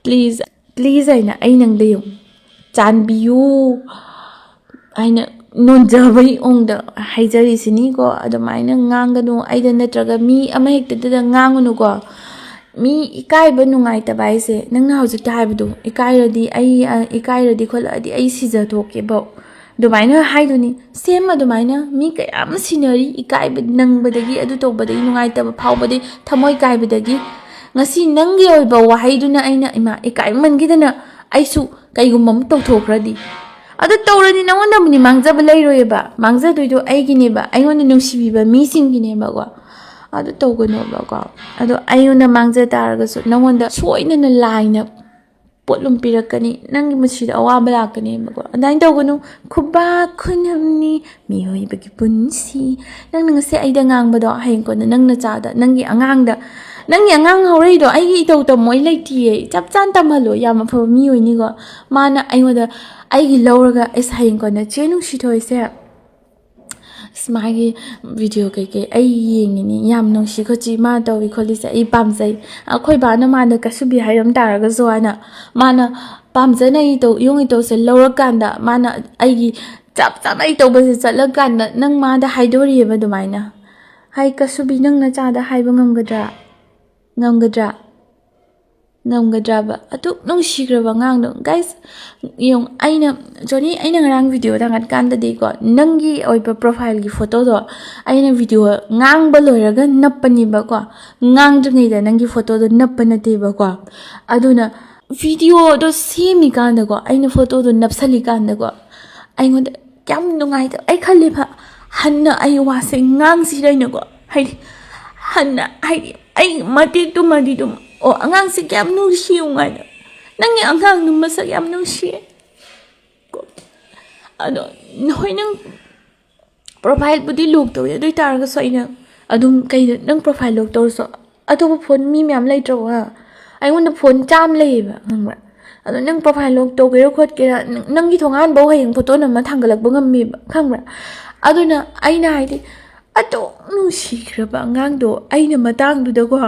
ꯄ꯭ꯂꯤꯖ, ꯄ꯭ꯂꯤꯖ ꯍꯥꯏꯅ ꯑꯩ ꯅꯪꯗ ꯌꯦꯡꯉꯨ, ꯆꯥꯟꯕꯤꯌꯨ ꯍꯥꯏꯅ ꯅꯣꯟꯖꯕꯒꯤ ꯃꯑꯣꯡꯗ ꯍꯥꯏꯖꯔꯤꯁꯤꯅꯤꯀꯣ꯫ ꯑꯗꯨꯃꯥꯏꯅ ꯉꯥꯡꯒꯅꯨ, ꯑꯩꯗ ꯅꯠꯇ꯭ꯔꯒ ꯃꯤ ꯑꯃꯍꯦꯛꯇꯗ ꯉꯥꯡꯒꯅꯨꯀꯣ꯫ ꯃꯤ ꯏꯀꯥꯏꯕ ꯅꯨꯡꯉꯥꯏꯇꯕ ꯍꯥꯏꯁꯦ, ꯅꯪꯅ ꯍꯧꯖꯤꯛꯇ ꯍꯥꯏꯕꯗꯣ, ꯏꯀꯥꯏꯔꯗꯤ ꯑꯩ, ꯑ, ꯏꯀꯥꯏꯔꯗꯤ ꯈꯣꯠꯂꯛꯑꯗꯤ ꯑꯩ ꯁꯤꯖ ꯊꯣꯛꯀꯦꯕꯧ꯫ ꯑꯗꯨꯃꯥꯏꯅ ꯍꯥꯏꯗꯨꯅꯤ꯫ ꯁꯦꯝ ꯑꯗꯨꯃꯥꯏꯅ ꯃꯤ ꯀꯌꯥ ꯑꯃ ꯁꯤꯅꯔꯤ, ꯏꯀꯥꯏꯕ ꯅꯪꯕꯗꯒꯤ, ꯑꯗꯨ ꯇꯧꯕꯗꯒꯤ, ꯅꯨꯡꯉꯥꯏꯇꯕ ꯐꯥꯎꯕꯗꯒꯤ, ꯊꯃꯣꯏ ꯀꯥꯏꯕꯗꯒꯤ꯫ ꯉꯁꯤ ꯅꯪꯒꯤ ꯑꯣꯏꯕ ꯋꯥꯍꯩꯗꯨꯅ ꯑꯩꯅ, ꯏꯃꯥ, ꯏꯀꯥꯏꯃꯟꯈꯤꯗꯅ ꯑꯩꯁꯨ ꯀꯩꯒꯨꯝꯕ ꯑꯃ ꯇꯧꯊꯣꯛꯈ꯭ꯔꯗꯤ꯫ ꯑꯗꯨ ꯇꯧꯔꯗꯤ ꯅꯉꯣꯟꯗꯕꯨꯗꯤ ꯃꯥꯡꯖꯕ ꯂꯩꯔꯣꯏꯑꯕ꯫ ꯃꯥꯡꯖꯗꯣꯏꯗꯣ ꯑꯩꯒꯤꯅꯦꯕ, ꯑꯩꯉꯣꯟꯗ ꯅꯨꯡꯁꯤꯕꯤꯕ ꯃꯤꯁꯤꯡꯒꯤꯅꯦꯕꯀꯣ꯫ ꯑꯗꯨ ꯇꯧꯒꯅꯣꯕꯀꯣ꯫ ꯑꯗꯣ ꯑꯩꯉꯣꯟꯗ ꯃꯥꯡꯖ ꯇꯥꯔꯒꯁꯨ ꯅꯉꯣꯟꯗ ꯁꯣꯏꯗꯅ ꯂꯥꯏꯅ ꯄꯣꯠꯂꯨꯝ ꯄꯤꯔꯛꯀꯅꯤ꯫ ꯅꯪꯒꯤ ꯃꯁꯤꯗ ꯑꯋꯥꯕ ꯂꯥꯛꯀꯅꯦꯕꯀꯣ꯫ ꯑꯗꯨꯃꯥꯏꯅ ꯇꯧꯒꯅꯨ꯫ ꯈꯨꯕꯥꯛ ꯈꯨꯅꯝꯅꯤ ꯃꯤꯑꯣꯏꯕꯒꯤ ꯄꯨꯟꯁꯤ꯫ ꯅꯪꯅ ꯉꯁꯤ ꯑꯩꯗ ꯉꯥꯡꯕꯗꯣ ꯍꯌꯦꯡ ꯀꯣꯟꯅ ꯅꯪ ꯅꯆꯥꯗ, ꯅꯪꯒꯤ ꯑꯉꯥꯡꯗ, ꯅꯪꯒꯤ ꯑꯉꯥꯡ ꯍꯧꯔꯛꯏꯗꯣ ꯑꯩꯒꯤ ꯏꯇꯧ ꯇꯝꯃꯣꯏ ꯂꯩꯇꯤꯌꯦ꯫ ꯆꯞ ꯆꯥꯅ ꯇꯝꯍꯜꯂꯣ꯫ ꯌꯥꯝ ꯑꯐꯕ ꯃꯤ ꯑꯣꯏꯅꯤꯀꯣ꯫ ꯃꯥꯅ ꯑꯩꯉꯣꯟꯗ, ꯑꯩꯒꯤ ꯂꯧꯔꯒ, ꯑꯩꯁ, ꯍꯌꯦꯡ ꯀꯣꯟꯅ ꯆꯦ ꯅꯨꯡꯁꯤꯊꯣꯏꯁꯦ ꯑꯁ, ꯃꯥꯒꯤ ꯚꯤꯗꯤꯑꯣ ꯀꯩꯀꯩ ꯑꯩ ꯌꯦꯡꯉꯤꯅꯤ, ꯌꯥꯝ ꯅꯨꯡꯁꯤ ꯈꯣꯠꯁꯤ, ꯃꯥ ꯇꯧꯏ ꯈꯣꯠꯂꯤꯁꯦ ꯑꯩ ꯄꯥꯝꯖꯩ꯫ ꯑꯩꯈꯣꯏ ꯕꯥꯅ ꯃꯥꯗ ꯀꯁꯨꯕꯤ ꯍꯥꯏꯔꯝ ꯇꯥꯔꯒꯁꯨ ꯍꯥꯏꯅ, ꯃꯥꯅ ꯄꯥꯝꯖꯅ ꯑꯩ ꯇꯧ ꯏꯌꯣꯡ ꯏꯇꯧꯁꯦ ꯂꯧꯔꯀꯥꯟꯗ, ꯃꯥꯅ ꯑꯩꯒꯤ ꯆꯞ ꯆꯥꯅ ꯑꯩ ꯇꯧꯕꯁꯦ ꯆꯠꯂꯀꯥꯟꯗ ꯅꯪ ꯃꯥꯗ ꯍꯥꯏꯗꯣꯔꯤꯑꯕ ꯑꯗꯨꯃꯥꯏꯅ꯫ ꯍꯥꯏ ꯀꯁꯨꯕꯤ, ꯅꯪ ꯅꯆꯥꯗ ꯍꯥꯏꯕ ꯉꯝꯒꯗ꯭ꯔꯥ? ꯉꯝꯒꯗ꯭ꯔꯥ? ꯉꯝꯒꯗ꯭ꯔꯕ? ꯑꯗꯨꯛ ꯅꯨꯡꯁꯤꯈ꯭ꯔꯕ ꯑꯉꯥꯡꯗꯣ꯫ ꯒꯥꯏꯁ, ꯌꯦꯡꯉꯨ, ꯑꯩꯅ, ꯖꯣꯅꯤ, ꯑꯩꯅ ꯉꯔꯥꯡ ꯚꯤꯗꯤꯑꯣ ꯊꯥꯡꯒꯠꯀꯥꯟꯗꯗꯤꯀꯣ, ꯅꯪꯒꯤ ꯑꯣꯏꯕ ꯄ꯭ꯔꯣꯐꯥꯏꯜꯒꯤ ꯐꯣꯇꯣꯗꯣ ꯑꯩꯅ ꯚꯤꯗꯤꯑꯣ ꯉꯥꯡꯕ ꯂꯣꯏꯔꯒ ꯅꯞꯄꯅꯦꯕꯀꯣ꯫ ꯉꯥꯡꯗ꯭ꯔꯤꯉꯩꯗ ꯅꯪꯒꯤ ꯐꯣꯇꯣꯗꯣ ꯅꯞꯄ ꯅꯠꯇꯦꯕꯀꯣ꯫ ꯑꯗꯨꯅ ꯚꯤꯗꯤꯑꯣꯗꯣ ꯁꯦꯝꯃꯤꯀꯥꯟꯗꯀꯣ, ꯑꯩꯅ ꯐꯣꯇꯣꯗꯣ ꯅꯞꯁꯜꯂꯤꯀꯥꯟꯗꯀꯣ, ꯑꯩꯉꯣꯟꯗ ꯌꯥꯝ ꯅꯨꯡꯉꯥꯏꯇꯕ꯫ ꯑꯩ ꯈꯜꯂꯦꯕ, ꯍꯟꯅ ꯑꯩ ꯋꯥꯁꯦ ꯉꯥꯡꯁꯤꯔꯩꯅꯀꯣ, ꯍꯥꯏꯗꯤ, ꯍꯟꯅ, ꯍꯥꯏꯗꯤ, ꯑꯩ ꯃꯇꯦꯛꯇꯨꯃꯗꯤ ꯑꯗꯨꯝ, "ꯑꯣ, ꯑꯉꯥꯡꯁꯦ ꯀꯌꯥꯝ ꯅꯨꯡꯁꯤ ꯌꯦꯡꯉꯨ" ꯍꯥꯏꯅ, "ꯅꯪꯒꯤ ꯑꯉꯥꯡꯗꯨ ꯃꯁꯛ ꯌꯥꯝ ꯅꯨꯡꯁꯤꯌꯦ" ꯀꯣ꯫ ꯑꯗꯣ, "ꯍꯣꯏ, ꯅꯪ ꯄ꯭ꯔꯣꯐꯥꯏꯜꯕꯨꯗꯤ ꯂꯣꯛ ꯇꯧꯋꯦ, ꯑꯗꯨ ꯑꯣꯏ ꯇꯥꯔꯒꯁꯨ ꯑꯩꯅ ꯑꯗꯨꯝ, ꯀꯩꯗ, ꯅꯪ ꯄ꯭ꯔꯣꯐꯥꯏꯜ ꯂꯣꯛ ꯇꯧꯔꯁꯨ ꯑꯇꯣꯞꯄ ꯐꯣꯟ ꯃꯤ ꯃꯌꯥꯝ ꯂꯩꯇ꯭ꯔꯣ? ꯑꯩꯉꯣꯟꯗ ꯐꯣꯟ ꯆꯥꯝꯃ ꯂꯩꯌꯦꯕ, ꯈꯪꯕ꯭ꯔꯥ? ꯑꯗꯣ ꯅꯪ ꯄ꯭ꯔꯣꯐꯥꯏꯜ ꯂꯣꯛ ꯇꯧꯒꯦꯔꯥ ꯈꯣꯠꯀꯦꯔꯥ, ꯅꯪ-, ꯅꯪꯒꯤ ꯊꯣꯡꯒꯥꯟꯐꯥꯎ ꯍꯌꯦꯡ ꯐꯣꯇꯣ ꯅꯝꯃ ꯊꯥꯡꯒꯠꯂꯛꯄ ꯉꯝꯃꯦꯕ, ꯈꯪꯕ꯭ꯔꯥ?" ꯑꯗꯨꯅ ꯑꯩꯅ ꯍꯥꯏꯗꯤ, ꯑꯗꯨꯛ ꯅꯨꯡꯁꯤꯈ꯭ꯔꯕ ꯑꯉꯥꯡꯗꯣ ꯑꯩꯅ ꯃꯇꯥꯡꯗꯨꯗꯀꯣ,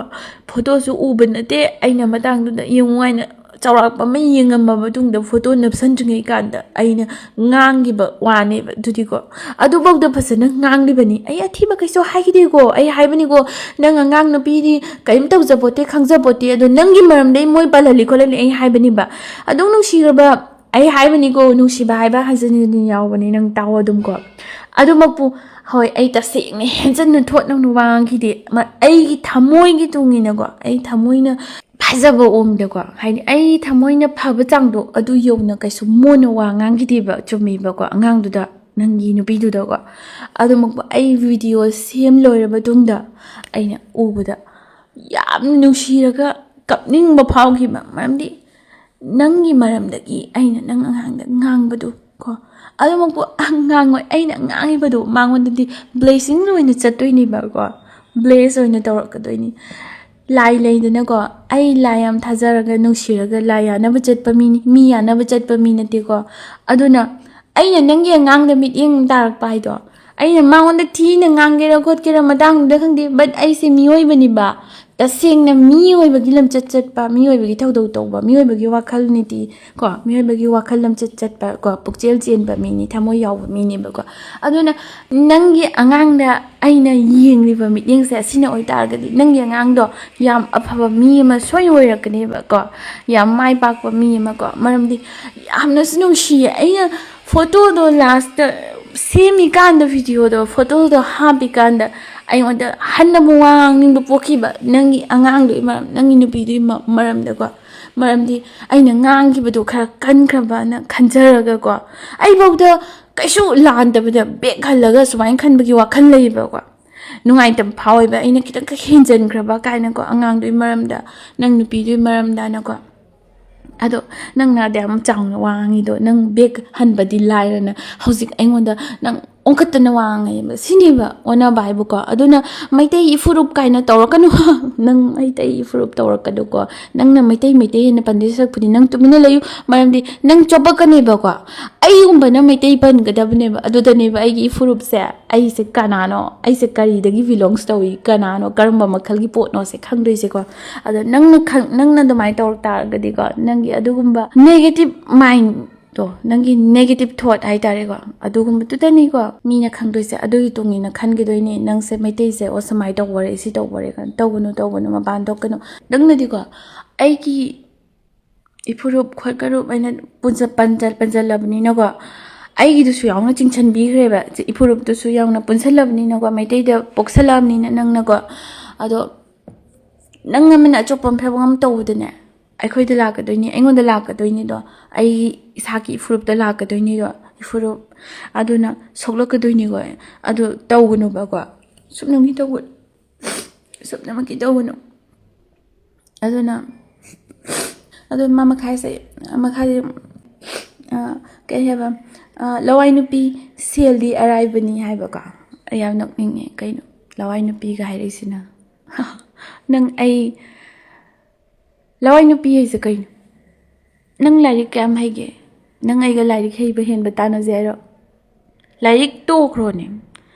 ꯐꯣꯇꯣꯁꯨ ꯎꯕ ꯅꯠꯇꯦ, ꯑꯩꯅ ꯃꯇꯥꯡꯗꯨꯗ ꯌꯦꯡꯉꯨ ꯍꯥꯏꯅ ꯆꯥꯎꯔꯥꯛꯄ ꯑꯃ ꯌꯦꯡꯉꯝꯃ ꯃꯇꯨꯡꯗ ꯐꯣꯇꯣ ꯅꯞꯁꯟꯗ꯭ꯔꯤꯉꯩ ꯀꯥꯟꯗ ꯑꯩꯅ ꯉꯥꯡꯈꯤꯕ ꯋꯥꯅꯦꯕ꯫ ꯑꯗꯨꯗꯤꯀꯣ, ꯑꯗꯨꯐꯥꯎꯗ ꯐꯖꯅ ꯉꯥꯡꯂꯤꯕꯅꯤ꯫ ꯑꯩ ꯑꯊꯤꯕ ꯀꯩꯁꯨ ꯍꯥꯏꯈꯤꯗꯦꯀꯣ꯫ ꯑꯩ ꯍꯥꯏꯕꯅꯤꯀꯣ, ꯅꯪ ꯑꯉꯥꯡ ꯅꯨꯄꯤꯗꯤ ꯀꯔꯤꯝ ꯇꯧꯖꯄꯣꯠꯇꯦ, ꯈꯪꯖꯄꯣꯠꯇꯦ, ꯑꯗꯣ ꯅꯪꯒꯤ ꯃꯔꯝꯗ ꯑꯩ ꯃꯣꯏ ꯄꯜꯍꯜꯂꯤ ꯈꯣꯠꯍꯜꯂꯤ ꯑꯩ ꯍꯥꯏꯕꯅꯤꯕ꯫ ꯑꯗꯨꯝ ꯅꯨꯡꯁꯤꯔꯕ, ꯑꯩ ꯍꯥꯏꯕꯅꯤꯀꯣ, ꯅꯨꯡꯁꯤꯕ ꯍꯥꯏꯕ ꯍꯟꯖꯤꯟ ꯍꯟꯖꯤꯟ ꯌꯥꯎꯕꯅꯤ, ꯅꯪ ꯇꯥꯎꯑꯣ ꯑꯗꯨꯝꯀꯣ꯫ ꯑꯗꯨꯃꯛꯄꯨ, ꯍꯣꯏ, ꯑꯩ ꯇꯁꯦꯡꯅ ꯍꯦꯟꯖꯟꯅ ꯊꯣꯠꯅ ꯋꯥ ꯉꯥꯡꯈꯤꯗꯦ꯫ ꯃ-, ꯑꯩꯒꯤ ꯊꯃꯣꯏꯒꯤ ꯇꯨꯡ ꯏꯟꯅꯀꯣ, ꯑꯩ ꯊꯃꯣꯏꯅ ꯐꯖꯕ ꯑꯣꯡꯗꯀꯣ, ꯍꯥꯏꯗꯤ ꯑꯩ ꯊꯃꯣꯏꯅ ꯐꯕ ꯆꯥꯡꯗꯣ ꯑꯗꯨ ꯌꯧꯅ ꯀꯩꯁꯨ ꯃꯣꯟꯅ ꯋꯥ ꯉꯥꯡꯈꯤꯗꯦꯕ, ꯆꯨꯝꯃꯤꯕꯀꯣ, ꯑꯉꯥꯡꯗꯨꯗ, ꯅꯪꯒꯤ ꯅꯨꯄꯤꯗꯨꯗꯀꯣ꯫ ꯑꯗꯨꯃꯛꯄꯨ ꯑꯩ ꯚꯤꯗꯤꯑꯣ ꯁꯦꯝ ꯂꯣꯏꯔꯕ ꯃꯇꯨꯡꯗ ꯑꯩꯅ ꯎꯕꯗ ꯌꯥꯝ ꯅꯨꯡꯁꯤꯔꯒ ꯀꯞꯅꯤꯡꯕ ꯐꯥꯎꯈꯤꯕ, ꯃꯔꯝꯗꯤ ꯅꯪꯒꯤ ꯃꯔꯝꯗꯒꯤ ꯑꯩꯅ ꯅꯪ ꯑꯉꯥꯡꯗ ꯉꯥꯡꯕꯗꯨ ꯀꯣ, ꯑꯗꯨꯃꯛꯄꯨ ꯉꯥꯡꯉꯣꯏ, ꯑꯩꯅ ꯉꯥꯡꯉꯤꯕꯗꯨ ꯃꯉꯣꯟꯗꯗꯤ ꯕ꯭ꯂꯦꯁꯤꯡ ꯑꯣꯏꯅ ꯆꯠꯇꯣꯏꯅꯦꯕꯀꯣ, ꯕ꯭ꯂꯦꯁ ꯑꯣꯏꯅ ꯇꯧꯔꯛꯀꯗꯣꯏꯅꯤ꯫ ꯂꯥꯏ ꯂꯩꯗꯅꯀꯣ, ꯑꯩ ꯂꯥꯏ ꯌꯥꯝ ꯊꯥꯖꯔꯒ ꯅꯨꯡꯁꯤꯔꯒ ꯂꯥꯏ ꯌꯥꯅꯕ ꯆꯠꯄ ꯃꯤꯅꯤ, ꯃꯤ ꯌꯥꯅꯕ ꯆꯠꯄ ꯃꯤ ꯅꯠꯇꯦꯀꯣ꯫ ꯑꯗꯨꯅ ꯑꯩꯅ ꯅꯪꯒꯤ ꯑꯉꯥꯡꯗ ꯃꯤꯠꯌꯦꯡ ꯇꯥꯔꯛꯄ ꯍꯥꯏꯗꯣ, ꯑꯩꯅ ꯃꯉꯣꯟꯗ ꯊꯤꯅ ꯉꯥꯡꯒꯦꯔꯥ ꯈꯣꯠꯀꯦꯔꯥ ꯃꯇꯥꯡꯗꯨꯗ ꯈꯪꯗꯦ, but ꯑꯩꯁꯦ ꯃꯤꯑꯣꯏꯕꯅꯤꯕ, ꯇꯁꯦꯡꯅ ꯃꯤꯑꯣꯏꯕꯒꯤ ꯂꯝꯆꯠ ꯆꯠꯄ, ꯃꯤꯑꯣꯏꯕꯒꯤ ꯊꯧꯗꯧ ꯇꯧꯕ, ꯃꯤꯑꯣꯏꯕꯒꯤ ꯋꯥꯈꯜ ꯅꯤꯇꯤ ꯀꯣ, ꯃꯤꯑꯣꯏꯕꯒꯤ ꯋꯥꯈꯜ ꯂꯝꯆꯠ ꯆꯠꯄ ꯀꯣ, ꯄꯨꯛꯆꯦꯜ ꯆꯦꯟꯕ ꯃꯤꯅꯤ, ꯊꯃꯣꯏ ꯌꯥꯎꯕ ꯃꯤꯅꯦꯕꯀꯣ꯫ ꯑꯗꯨꯅ ꯅꯪꯒꯤ ꯑꯉꯥꯡꯗ ꯑꯩꯅ ꯌꯦꯡꯂꯤꯕ ꯃꯤꯠꯌꯦꯡꯁꯦ ꯑꯁꯤꯅ ꯑꯣꯏꯇꯥꯔꯒꯗꯤ, ꯅꯪꯒꯤ ꯑꯉꯥꯡꯗꯣ ꯌꯥꯝ ꯑꯐꯕ ꯃꯤ ꯑꯃ ꯁꯣꯏ ꯑꯣꯏꯔꯛꯀꯅꯦꯕꯀꯣ, ꯌꯥꯝ ꯃꯥꯏ ꯄꯥꯛꯄ ꯃꯤ ꯑꯃꯀꯣ꯫ ꯃꯔꯝꯗꯤ ꯌꯥꯝꯅꯁꯨ ꯅꯨꯡꯁꯤꯌꯦ꯫ ꯑꯩꯅ ꯐꯣꯇꯣꯗꯣ ꯂꯥꯁꯇ ꯁꯦꯝꯃꯤꯀꯥꯟꯗ, ꯚꯤꯗꯤꯑꯣꯗꯣ, ꯐꯣꯇꯣꯗꯣ ꯍꯥꯞꯄꯤꯀꯥꯟꯗ ꯑꯩꯉꯣꯟꯗ ꯍꯟꯅ ꯑꯃꯨꯛ ꯋꯥ ꯉꯥꯡꯅꯤꯡꯕ ꯄꯣꯛꯈꯤꯕ, ꯅꯪꯒꯤ ꯑꯉꯥꯡꯗꯨꯒꯤ ꯃꯔꯝ, ꯅꯪꯒꯤ ꯅꯨꯄꯤꯗꯨꯒꯤ ꯃ-, ꯃꯔꯝꯗꯀꯣ꯫ ꯃꯔꯝꯗꯤ ꯑꯩꯅ ꯉꯥꯡꯈꯤꯕꯗꯣ ꯈꯔ ꯀꯟꯈ꯭ꯔꯕꯅ ꯈꯟꯖꯔꯒꯀꯣ, ꯑꯩꯐꯧꯗ ꯀꯩꯁꯨ ꯂꯥꯟꯗꯕꯗ ꯕꯦꯛ ꯍꯜꯂꯒ ꯁꯨꯃꯥꯏꯅ ꯈꯟꯕꯒꯤ ꯋꯥꯈꯜ ꯂꯩꯌꯦꯕꯀꯣ꯫ ꯅꯨꯡꯉꯥꯏꯇꯕ ꯐꯥꯎꯋꯦꯕ, ꯑꯩꯅ ꯈꯤꯇꯪ ꯈꯛ ꯍꯦꯟꯖꯟꯈ꯭ꯔꯕ ꯀꯥꯏꯅꯀꯣ, ꯑꯉꯥꯡꯗꯨꯒꯤ ꯃꯔꯝꯗ, ꯅꯪ ꯅꯨꯄꯤꯗꯨꯒꯤ ꯃꯔꯝꯗꯅꯀꯣ꯫ ꯑꯗꯣ ꯅꯪꯅ ꯑꯗꯨ ꯌꯥꯝ ꯆꯥꯎꯅ ꯋꯥ ꯉꯥꯡꯉꯤꯗꯣ, ꯅꯪ ꯕꯦꯛ ꯍꯟꯕꯗꯤ ꯂꯥꯏꯔꯅ ꯍꯧꯖꯤꯛ ꯑꯩꯉꯣꯟꯗ ꯅꯪ ꯑꯣꯟꯈꯠꯇꯅ ꯋꯥ ꯉꯥꯡꯉꯦꯕ꯫ ꯁꯤꯅꯦꯕ ꯑꯣꯟꯅꯕ ꯍꯥꯏꯕꯀꯣ꯫ ꯑꯗꯨꯅ ꯃꯩꯇꯩ ꯏꯐꯨꯔꯨꯞ ꯀꯥꯏꯅ ꯇꯧꯔꯛꯀꯅꯨ꯫ ꯅꯪ ꯃꯩꯇꯩ ꯏꯐꯨꯔꯨꯞ ꯇꯧꯔꯛꯀꯅꯨꯀꯣ꯫ ꯅꯪꯅ ꯃꯩꯇꯩ, ꯃꯩꯇꯩ ꯍꯥꯏꯅ ꯄꯟꯗꯣꯏ ꯁꯔꯨꯛꯄꯨꯗꯤ ꯅꯪ ꯇꯨꯃꯤꯟꯅ ꯂꯩꯌꯨ꯫ ꯃꯔꯝꯗꯤ ꯅꯪ ꯆꯣꯞꯄꯛꯀꯅꯦꯕꯀꯣ꯫ ꯑꯩꯒꯨꯝꯕꯅ ꯃꯩꯇꯩ ꯄꯟꯒꯗꯕꯅꯦꯕ꯫ ꯑꯗꯨꯗꯅꯦꯕ ꯑꯩꯒꯤ ꯏꯐꯨꯔꯨꯞꯁꯦ, ꯑꯩꯁꯦ ꯀꯅꯥꯅꯣ, ꯑꯩꯁꯦ ꯀꯔꯤꯗꯒꯤ ꯕꯤꯂꯣꯡꯁ ꯇꯧꯏ, ꯀꯅꯥꯅꯣ, ꯀꯔꯝꯕ ꯃꯈꯜꯒꯤ ꯄꯣꯠꯅꯣꯁꯦ ꯈꯪꯗꯣꯏꯁꯦꯀꯣ꯫ ꯑꯗꯣ ꯅꯪꯅ ꯈꯪ-, ꯅꯪꯅ ꯑꯗꯨꯃꯥꯏꯅ ꯇꯧꯔꯛ ꯇꯥꯔꯒꯗꯤꯀꯣ, ꯅꯪꯒꯤ ꯑꯗꯨꯒꯨꯝꯕ ꯅꯦꯒꯦꯇꯤꯞ ꯃꯥꯏꯟ ꯗꯣ, ꯅꯪꯒꯤ ꯅꯦꯒꯦꯇꯤꯞ ꯊꯣꯠ ꯍꯥꯏꯇꯥꯔꯦꯀꯣ, ꯑꯗꯨꯒꯨꯝꯕꯗꯨꯗꯅꯤꯀꯣ ꯃꯤꯅ ꯈꯪꯗꯣꯏꯁꯦ꯫ ꯑꯗꯨꯒꯤ ꯇꯨꯡ ꯏꯟꯅ ꯈꯟꯈꯤꯗꯣꯏꯅꯦ ꯅꯪꯁꯦ ꯃꯩꯇꯩꯁꯦ, "ꯑꯣ, ꯁꯨꯃꯥꯏꯅ ꯇꯧꯕꯔꯦ, ꯁꯤ ꯇꯧꯕꯔꯦ" ꯀꯥꯏꯅ꯫ ꯇꯧꯒꯅꯨ, ꯇꯧꯒꯅꯨ, ꯃꯄꯥꯟ ꯊꯣꯛꯀꯅꯨ꯫ ꯅꯪꯅꯗꯤꯀꯣ, "ꯑꯩꯒꯤ ꯏꯐꯨꯔꯨꯞ ꯈꯣꯠꯀꯔꯨꯞ ꯑꯩꯅ ꯄꯨꯟꯁ-, ꯄꯟꯖꯜ-, ꯄꯟꯖꯜꯂꯕꯅꯤꯅꯀꯣ, ꯑꯩꯒꯤꯗꯨꯁꯨ ꯌꯥꯎꯅ ꯆꯤꯡꯁꯤꯟꯕꯤꯈ꯭ꯔꯦꯕ, ꯏꯐꯨꯔꯨꯞꯇꯨꯁꯨ ꯌꯥꯎꯅ ꯄꯨꯟꯁꯜꯂꯕꯅꯤꯅꯀꯣ, ꯃꯩꯇꯩꯗ ꯄꯣꯛꯁꯜꯂꯛꯑꯕꯅꯤꯅ ꯅꯪꯅꯀꯣ꯫ ꯑꯗꯣ ꯅꯪ ꯑꯃꯅ ꯑꯆꯣꯞꯄ ꯐꯤꯕꯝ ꯑꯃ ꯇꯧꯕꯗꯅꯦ, ꯑꯩꯈꯣꯏꯗ ꯂꯥꯛꯀꯗꯣꯏꯅꯤ, ꯑꯩꯉꯣꯟꯗ ꯂꯥꯛꯀꯗꯣꯏꯅꯤꯗꯣ, ꯑꯩ ꯏꯁꯥꯒꯤ ꯏꯐꯨꯔꯨꯞꯇ ꯂꯥꯛꯀꯗꯣꯏꯅꯤꯗꯣ, ꯏꯐꯨꯔꯨꯞ꯫ ꯑꯗꯨꯅ ꯁꯣꯛꯂꯛꯀꯗꯣꯏꯅꯤꯀꯣ꯫ ꯑꯗꯨ ꯇꯧꯒꯅꯨꯕꯀꯣ, ꯁꯨꯞꯅꯃꯛꯀꯤ ꯇꯧꯒꯅꯨ, ꯁꯨꯞꯅꯃꯛꯀꯤ ꯇꯧꯒꯅꯨ꯫ ꯑꯗꯨꯅ, ꯑꯗꯨ ꯃꯥ ꯃꯈꯥꯏꯁꯦ, ꯃꯈꯥꯏ, ꯑ, ꯀꯩ ꯍꯥꯏꯕ, ꯑ, "ꯂꯋꯥꯏ ꯅꯨꯄꯤ ꯁꯦꯜꯗꯤ ꯑꯔꯥꯏꯕꯅꯤ" ꯍꯥꯏꯕꯀꯣ꯫ ꯑꯩ ꯌꯥꯝ ꯅꯣꯛꯅꯤꯡꯉꯦ, ꯀꯩꯅꯣ ꯂꯋꯥꯏ ꯅꯨꯄꯤꯒ ꯍꯥꯏꯔꯛꯏꯁꯤꯅ? ꯅꯪ ꯑꯩ ꯂꯋꯥꯏ ꯅꯨꯄꯤ ꯍꯥꯏꯁꯦ ꯀꯩꯅꯣ? ꯅꯪ ꯂꯥꯏꯔꯤꯛ ꯀꯌꯥꯝ ꯍꯩꯒꯦ? ꯅꯪ ꯑꯩꯒ ꯂꯥꯏꯔꯤꯛ ꯍꯩꯕ ꯍꯦꯟꯕ ꯇꯥꯟꯅꯁꯦ ꯍꯥꯏꯔꯣ? ꯂꯥꯏꯔꯤꯛ ꯇꯣꯛꯈ꯭ꯔꯣꯅꯦ꯫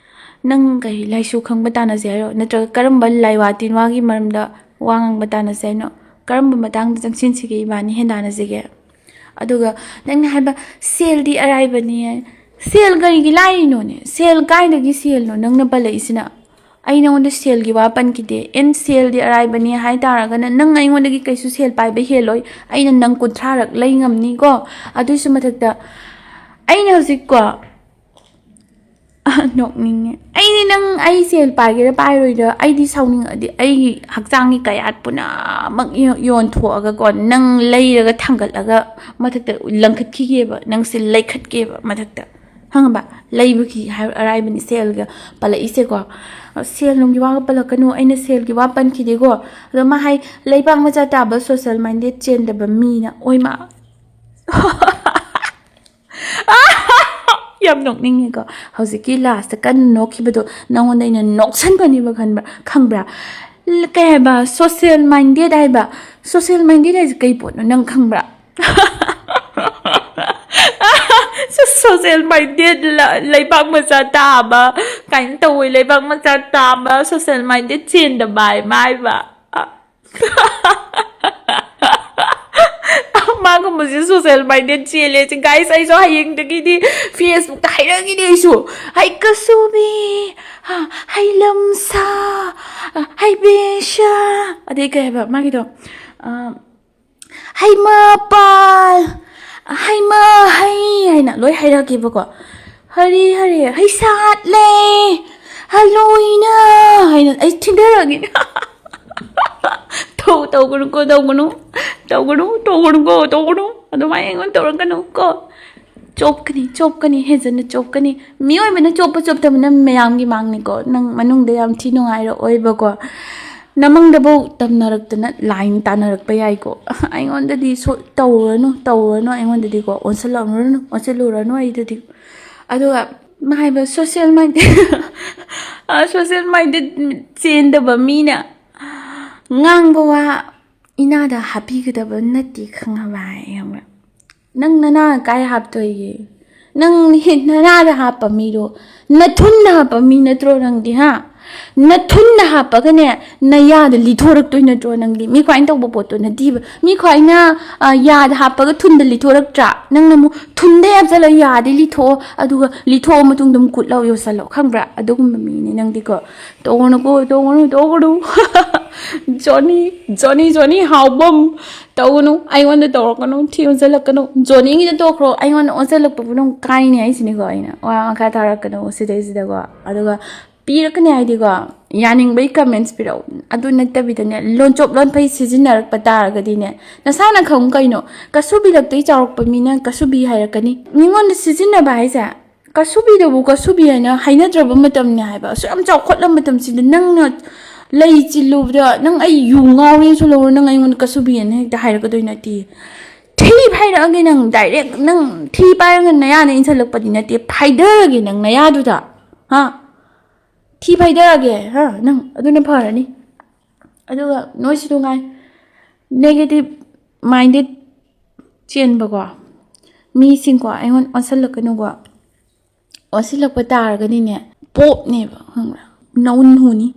ꯅꯪ ꯀꯩ ꯂꯥꯏꯁꯨ ꯈꯪꯕ ꯇꯥꯟꯅꯁꯦ ꯍꯥꯏꯔꯣ? ꯅꯠꯇ꯭ꯔꯒ ꯀꯔꯝꯕ ꯂꯥꯏꯋꯥ ꯇꯤꯟꯋꯥꯒꯤ ꯃꯔꯝꯗ ꯋꯥ ꯉꯥꯡꯕ ꯇꯥꯟꯅꯁꯦ ꯍꯥꯏꯅꯣ? ꯀꯔꯝꯕ ꯃꯇꯥꯡꯗ ꯆꯪꯁꯤꯟꯁꯤꯒꯦ ꯏꯕꯥꯅꯤ ꯍꯦꯟꯗꯥꯟꯅꯁꯤꯒꯦ? ꯑꯗꯨꯒ ꯅꯪꯅ ꯍꯥꯏꯕ, "ꯁꯦꯜꯗꯤ ꯑꯔꯥꯏꯕꯅꯤ" ꯍꯥꯏ꯫ ꯁꯦꯜ ꯀꯔꯤꯒꯤ ꯂꯥꯏꯔꯤꯅꯣꯅꯦ? ꯁꯦꯜ ꯀꯥꯏꯗꯒꯤ ꯁꯦꯜꯅꯣ ꯅꯪꯅ ꯄꯜꯂꯛꯏꯁꯤꯅ? ꯑꯩ ꯅꯉꯣꯟꯗ ꯁꯦꯜꯒꯤ ꯋꯥ ꯄꯟꯈꯤꯗꯦ꯫ ꯑꯦꯟ ꯁꯦꯜꯗꯤ ꯑꯔꯥꯏꯕꯅꯤ ꯍꯥꯏ ꯇꯥꯔꯒꯅ ꯅꯪ ꯑꯩꯉꯣꯟꯗꯒꯤ ꯀꯩꯁꯨ ꯁꯦꯜ ꯄꯥꯏꯕ ꯍꯦꯜꯂꯣꯏ꯫ ꯑꯩꯅ ꯅꯪ ꯀꯨꯟꯊ꯭ꯔꯥꯔꯛ ꯂꯩ ꯉꯝꯅꯤꯀꯣ꯫ ꯑꯗꯨꯏꯁꯨ ꯃꯊꯛꯇ ꯑꯩꯅ ꯍꯧꯖꯤꯛꯀꯣ, ꯑ, ꯅꯣꯛꯅꯤꯡꯉꯦ꯫ ꯑꯩꯗꯤ ꯅꯪ, ꯑꯩ ꯁꯦꯜ ꯄꯥꯏꯒꯦꯔꯥ ꯄꯥꯏꯔꯣꯏꯗ꯭ꯔꯥ, ꯑꯩꯗꯤ ꯁꯥꯎꯅꯤꯡꯉꯗꯤ ꯑꯩꯒꯤ ꯍꯛꯆꯥꯡꯒꯤ ꯀꯌꯥꯠ ꯄꯨꯝꯅꯃꯛ ꯌꯣ-, ꯌꯣꯟꯊꯣꯛꯑꯒꯀꯣ, ꯅꯪ ꯂꯩꯔꯒ ꯊꯥꯡꯒꯠꯂꯒ ꯃꯊꯛꯇ ꯂꯪꯈꯠꯈꯤꯒꯦꯕ, ꯅꯪꯁꯦ ꯂꯩꯈꯠꯀꯦꯕ ꯃꯊꯛꯇ꯫ ꯈꯪꯉꯕ? ꯂꯩꯕꯒꯤ ꯍꯥꯏ-, ꯑꯔꯥꯏꯕꯅꯤ ꯁꯦꯜꯒ ꯄꯜꯂꯛꯏꯁꯦꯀꯣ꯫ ꯁꯦꯜ ꯅꯨꯡꯒꯤ ꯋꯥꯒ ꯄꯜꯂꯛꯀꯅꯨ, ꯑꯩꯅ ꯁꯦꯜꯒꯤ ꯋꯥ ꯄꯟꯈꯤꯗꯦꯀꯣ꯫ ꯑꯗꯣ ꯃꯥ ꯍꯥꯏ, "ꯂꯩꯕꯥꯛ ꯃꯆꯥ ꯇꯥꯕ social minded ꯆꯦꯟꯗꯕ ꯃꯤꯅ", ꯑꯣꯏꯃ꯫ ꯌꯥꯝ ꯅꯣꯛꯅꯤꯡꯉꯦꯀꯣ꯫ ꯍꯧꯖꯤꯛꯀꯤ ꯂꯥꯁꯇ ꯀꯟꯅ ꯅꯣꯛꯈꯤꯕꯗꯣ ꯅꯪꯉꯣꯟꯗ ꯑꯩꯅ ꯅꯣꯛꯁꯟꯕꯅꯦꯕ, ꯈꯟꯕ꯭ꯔꯥ, ꯈꯪꯕ꯭ꯔꯥ? ꯀꯩ ꯍꯥꯏꯕ? Social minded ꯍꯥꯏꯕ? Social minded ꯍꯥꯏꯁꯦ ꯀꯩ ꯄꯣꯠꯅꯣ ꯅꯪ ꯈꯪꯕ꯭ꯔꯥ? Social minded, ꯂꯩꯕꯥꯛ ꯃꯆꯥ ꯇꯥꯕ ꯀꯥꯏꯅ ꯇꯧꯋꯦ꯫ ꯂꯩꯕꯥꯛ ꯃꯆꯥ ꯇꯥꯕ, social minded ꯆꯦꯟꯗꯕ ꯍꯥꯏ ꯃꯥ ꯍꯥꯏꯕ꯫ ꯃꯥꯒꯨꯝꯕꯁꯦ social minded ꯆꯦꯜꯂꯦ꯫ Guys, ꯑꯩꯁꯨ ꯍꯌꯦꯡꯗꯒꯤꯗꯤ Facebookꯇ ꯍꯥꯏꯔꯛꯑꯒꯦꯅꯦ ꯑꯩꯁꯨ꯫ "ꯍꯩꯀꯁꯨꯕꯤ, ꯍꯩꯂꯝꯁꯥ, ꯍꯩꯕꯦꯁꯥ", ꯑꯗꯩ ꯀꯩ ꯍꯥꯏꯕ ꯃꯥꯒꯤꯗꯣ? ꯑ, "ꯍꯩꯃꯥꯄꯥꯜ, ꯍꯩꯃꯥ ꯍꯩ" ꯍꯥꯏꯅ ꯂꯣꯏ ꯍꯥꯏꯔꯛꯀꯦꯕꯀꯣ꯫ "ꯍꯔꯤ ꯍꯔꯤ, ꯍꯩꯁꯥꯠꯂꯦ, ꯍꯂꯣꯏꯅ" ꯍꯥꯏꯅ ꯑꯩ ꯊꯤꯟꯊꯔꯛꯑꯒꯦ꯫ ꯇꯧ-, ꯇꯧꯒꯅꯨꯀꯣ, ꯇꯧꯒꯅꯨ꯫ ꯇꯧꯒꯅꯨ, ꯇꯧꯒꯅꯨꯀꯣ, ꯇꯧꯒꯅꯨ꯫ ꯑꯗꯨꯃꯥꯏꯅ ꯑꯩꯉꯣꯟꯗ ꯇꯧꯔꯛꯀꯅꯨꯀꯣ꯫ ꯆꯣꯞꯀꯅꯤ, ꯆꯣꯞꯀꯅꯤ, ꯍꯦꯟꯖꯟꯅ ꯆꯣꯞꯀꯅꯤ꯫ ꯃꯤꯑꯣꯏꯕꯅ ꯆꯣꯞꯄ ꯆꯣꯞꯇꯕꯅ ꯃꯌꯥꯝꯒꯤ ꯃꯥꯡꯅꯤꯀꯣ꯫ ꯅꯪ ꯃꯅꯨꯡꯗ ꯌꯥꯝ ꯊꯤ ꯅꯨꯡꯉꯥꯏꯔꯛꯑꯣꯏꯕꯀꯣ꯫ ꯅꯃꯪꯗꯐꯧ ꯇꯝꯅꯔꯛꯇꯅ line ꯇꯥꯟꯅꯔꯛꯄ ꯌꯥꯏꯀꯣ꯫ ꯑꯩꯉꯣꯟꯗꯗꯤ ꯁꯣ-, ꯇꯧꯔꯨꯔꯅꯨ, ꯇꯧꯔꯨꯔꯅꯨ ꯑꯩꯉꯣꯟꯗꯗꯤꯀꯣ꯫ ꯑꯣꯟꯁꯜꯂꯛꯎꯔꯅꯨ, ꯑꯣꯟꯁꯜꯂꯨꯔꯅꯨ ꯑꯩꯗꯗꯤ꯫ ꯑꯗꯨꯒ ꯃꯥ ꯍꯥꯏꯕ social minded, ꯑ, social minded ꯆꯦꯟꯗꯕ ꯃꯤꯅ ꯉꯥꯡꯕ ꯋꯥ ꯏꯅꯥꯗ ꯍꯥꯞꯄꯤꯒꯗꯕ ꯅꯠꯇꯦ, ꯈꯪꯉꯕ? ꯈꯪꯉꯕ? ꯅꯪ ꯅꯅꯥ ꯀꯥꯏ ꯍꯥꯞꯇꯣꯏꯒꯦ? ꯅꯪ ꯅꯅꯥꯗ ꯍꯥꯞꯄ ꯃꯤꯗꯣ ꯅꯊꯨꯟꯗ ꯍꯥꯞꯄ ꯃꯤ ꯅꯠꯇ꯭ꯔꯣ ꯅꯪꯗꯤ? ꯍꯥ, ꯅꯊꯨꯟꯗ ꯍꯥꯞꯄꯒꯅꯦ ꯅꯌꯥꯗ ꯂꯤꯊꯣꯔꯛꯇꯣꯏ ꯅꯠꯇ꯭ꯔꯣ ꯅꯪꯗꯤ? ꯃꯤ ꯈ꯭ꯋꯥꯏꯅ ꯇꯧꯕ ꯄꯣꯠꯇꯣ ꯅꯠꯇꯦꯕ꯫ ꯃꯤ ꯈ꯭ꯋꯥꯏꯅ ꯌꯥꯗ ꯍꯥꯞꯄꯒ ꯊꯨꯟꯗ ꯂꯤꯊꯣꯔꯛꯇ꯭ꯔꯥ? ꯅꯪꯅ ꯑꯃꯨꯛ ꯊꯨꯟꯗ ꯍꯥꯞꯆꯜꯂ ꯌꯥꯗꯤ ꯂꯤꯊꯣꯛꯑꯣ, ꯑꯗꯨꯒ ꯂꯤꯊꯣꯛꯑ ꯃꯇꯨꯡꯗ ꯑꯃꯨꯛ ꯀꯨꯠ ꯂꯧ ꯌꯣꯠꯁꯜꯂꯣ, ꯈꯪꯕ꯭ꯔꯥ? ꯑꯗꯨꯒꯨꯝꯕ ꯃꯤꯅꯦ ꯅꯪꯗꯤꯀꯣ꯫ ꯇꯧꯒꯅꯨꯀꯣ, ꯇꯧꯒꯅꯨ, ꯇꯧꯒꯅꯨ꯫ ꯖꯣꯅꯤ, ꯖꯣꯅꯤ, ꯖꯣꯅꯤ ꯍꯥꯎꯕꯝ꯫ ꯇꯧꯒꯅꯨ, ꯑꯩꯉꯣꯟꯗ ꯇꯧꯔꯛꯀꯅꯨ, ꯊꯤ ꯑꯣꯟꯁꯤꯜꯂꯛꯀꯅꯨ꯫ ꯖꯣꯅꯤꯒꯤꯗ ꯇꯣꯛꯈ꯭ꯔꯣ, ꯑꯩꯉꯣꯟꯗ ꯑꯣꯟꯁꯤꯜꯂꯛꯄꯕꯨ ꯅꯪ ꯀꯥꯏꯅꯤ ꯍꯥꯏꯁꯤꯅꯤꯀꯣ꯫ ꯑꯩꯅ ꯋꯥ ꯃꯈꯥ ꯇꯥꯔꯛꯀꯅꯨ ꯁꯤꯗꯩꯁꯤꯗꯀꯣ꯫ ꯑꯗꯨꯒ ꯄꯤꯔꯛꯀꯅꯤ ꯍꯥꯏꯗꯤꯀꯣ, ꯌꯥꯅꯤꯡꯕꯩ ꯀꯃꯦꯟꯁ ꯄꯤꯔꯛꯎ꯫ ꯑꯗꯨ ꯅꯠꯇꯕꯤꯗꯅꯦ, ꯂꯣꯟꯆꯣꯞ ꯂꯣꯟꯐꯩ ꯁꯤꯖꯤꯟꯅꯔꯛꯄ ꯇꯥꯔꯒꯗꯤꯅꯦ, ꯅꯁꯥꯅ ꯈꯪꯉꯨ ꯀꯩꯅꯣ꯫ ꯀꯁꯨꯕꯤꯂꯛꯇꯒꯤ ꯆꯥꯎꯔꯛꯄ ꯃꯤꯅ ꯀꯁꯨꯕꯤ ꯍꯥꯏꯔꯛꯀꯅꯤ꯫ ꯃꯤꯉꯣꯟꯗ ꯁꯤꯖꯤꯟꯅꯕ ꯍꯥꯏꯁꯦ, ꯀꯁꯨꯕꯤꯗꯕꯨ ꯀꯁꯨꯕꯤ ꯍꯥꯏꯅ ꯍꯥꯏꯅꯗ꯭ꯔꯕ ꯃꯇꯝꯅꯦ ꯍꯥꯏꯕ꯫ ꯑꯁꯨꯛ ꯌꯥꯝ ꯆꯥꯎꯈꯠꯂ ꯃꯇꯝꯁꯤꯗ ꯅꯪꯅ ꯂꯩ ꯆꯤꯜꯂꯨꯕꯗ, "ꯅꯪ ꯑꯩ ꯌꯨ ꯉꯥꯎꯔꯦꯁꯨ ꯂꯧꯔꯣ, ꯅꯪ ꯑꯩꯉꯣꯟꯗ ꯀꯁꯨꯕꯤ ꯍꯥꯏꯅ ꯍꯦꯛꯇ ꯍꯥꯏꯔꯛꯀꯗꯣꯏ ꯅꯠꯇꯦ꯫ ꯊꯤ ꯐꯥꯏꯔꯛꯑꯒꯦ ꯅꯪ ꯗꯥꯏꯔꯦꯛ, ꯅꯪ ꯊꯤ ꯄꯥꯏꯔꯒ ꯅꯌꯥꯅ ꯏꯟꯁꯤꯜꯂꯛꯄꯗꯤ ꯅꯠꯇꯦ, ꯐꯥꯏꯗꯔꯒꯦ ꯅꯪ ꯅꯌꯥꯗꯨꯗ, ꯍꯥ? ꯊꯤ ꯐꯥꯏꯗꯔꯒꯦ, ꯍꯥ? ꯅꯪ ꯑꯗꯨꯅ ꯐꯔꯅꯤ꯫ ꯑꯗꯨꯒ ꯅꯣꯏꯁꯤꯁꯨ ꯉꯥꯏ, ꯅꯦꯒꯦꯇꯤꯚ ꯃꯥꯏꯟꯗꯦꯠ ꯆꯦꯟꯕꯀꯣ ꯃꯤꯁꯤꯡꯀꯣ, ꯑꯩꯉꯣꯟꯗ ꯑꯣꯟꯁꯤꯜꯂꯛꯀꯅꯨꯀꯣ꯫ ꯑꯣꯟꯁꯤꯜꯂꯛꯄ ꯇꯥꯔꯒꯗꯤꯅꯦ, ꯄꯣꯞꯅꯦꯕ, ꯈꯪꯕ꯭ꯔꯥ? ꯅꯎꯟ ꯍꯨꯅꯤ꯫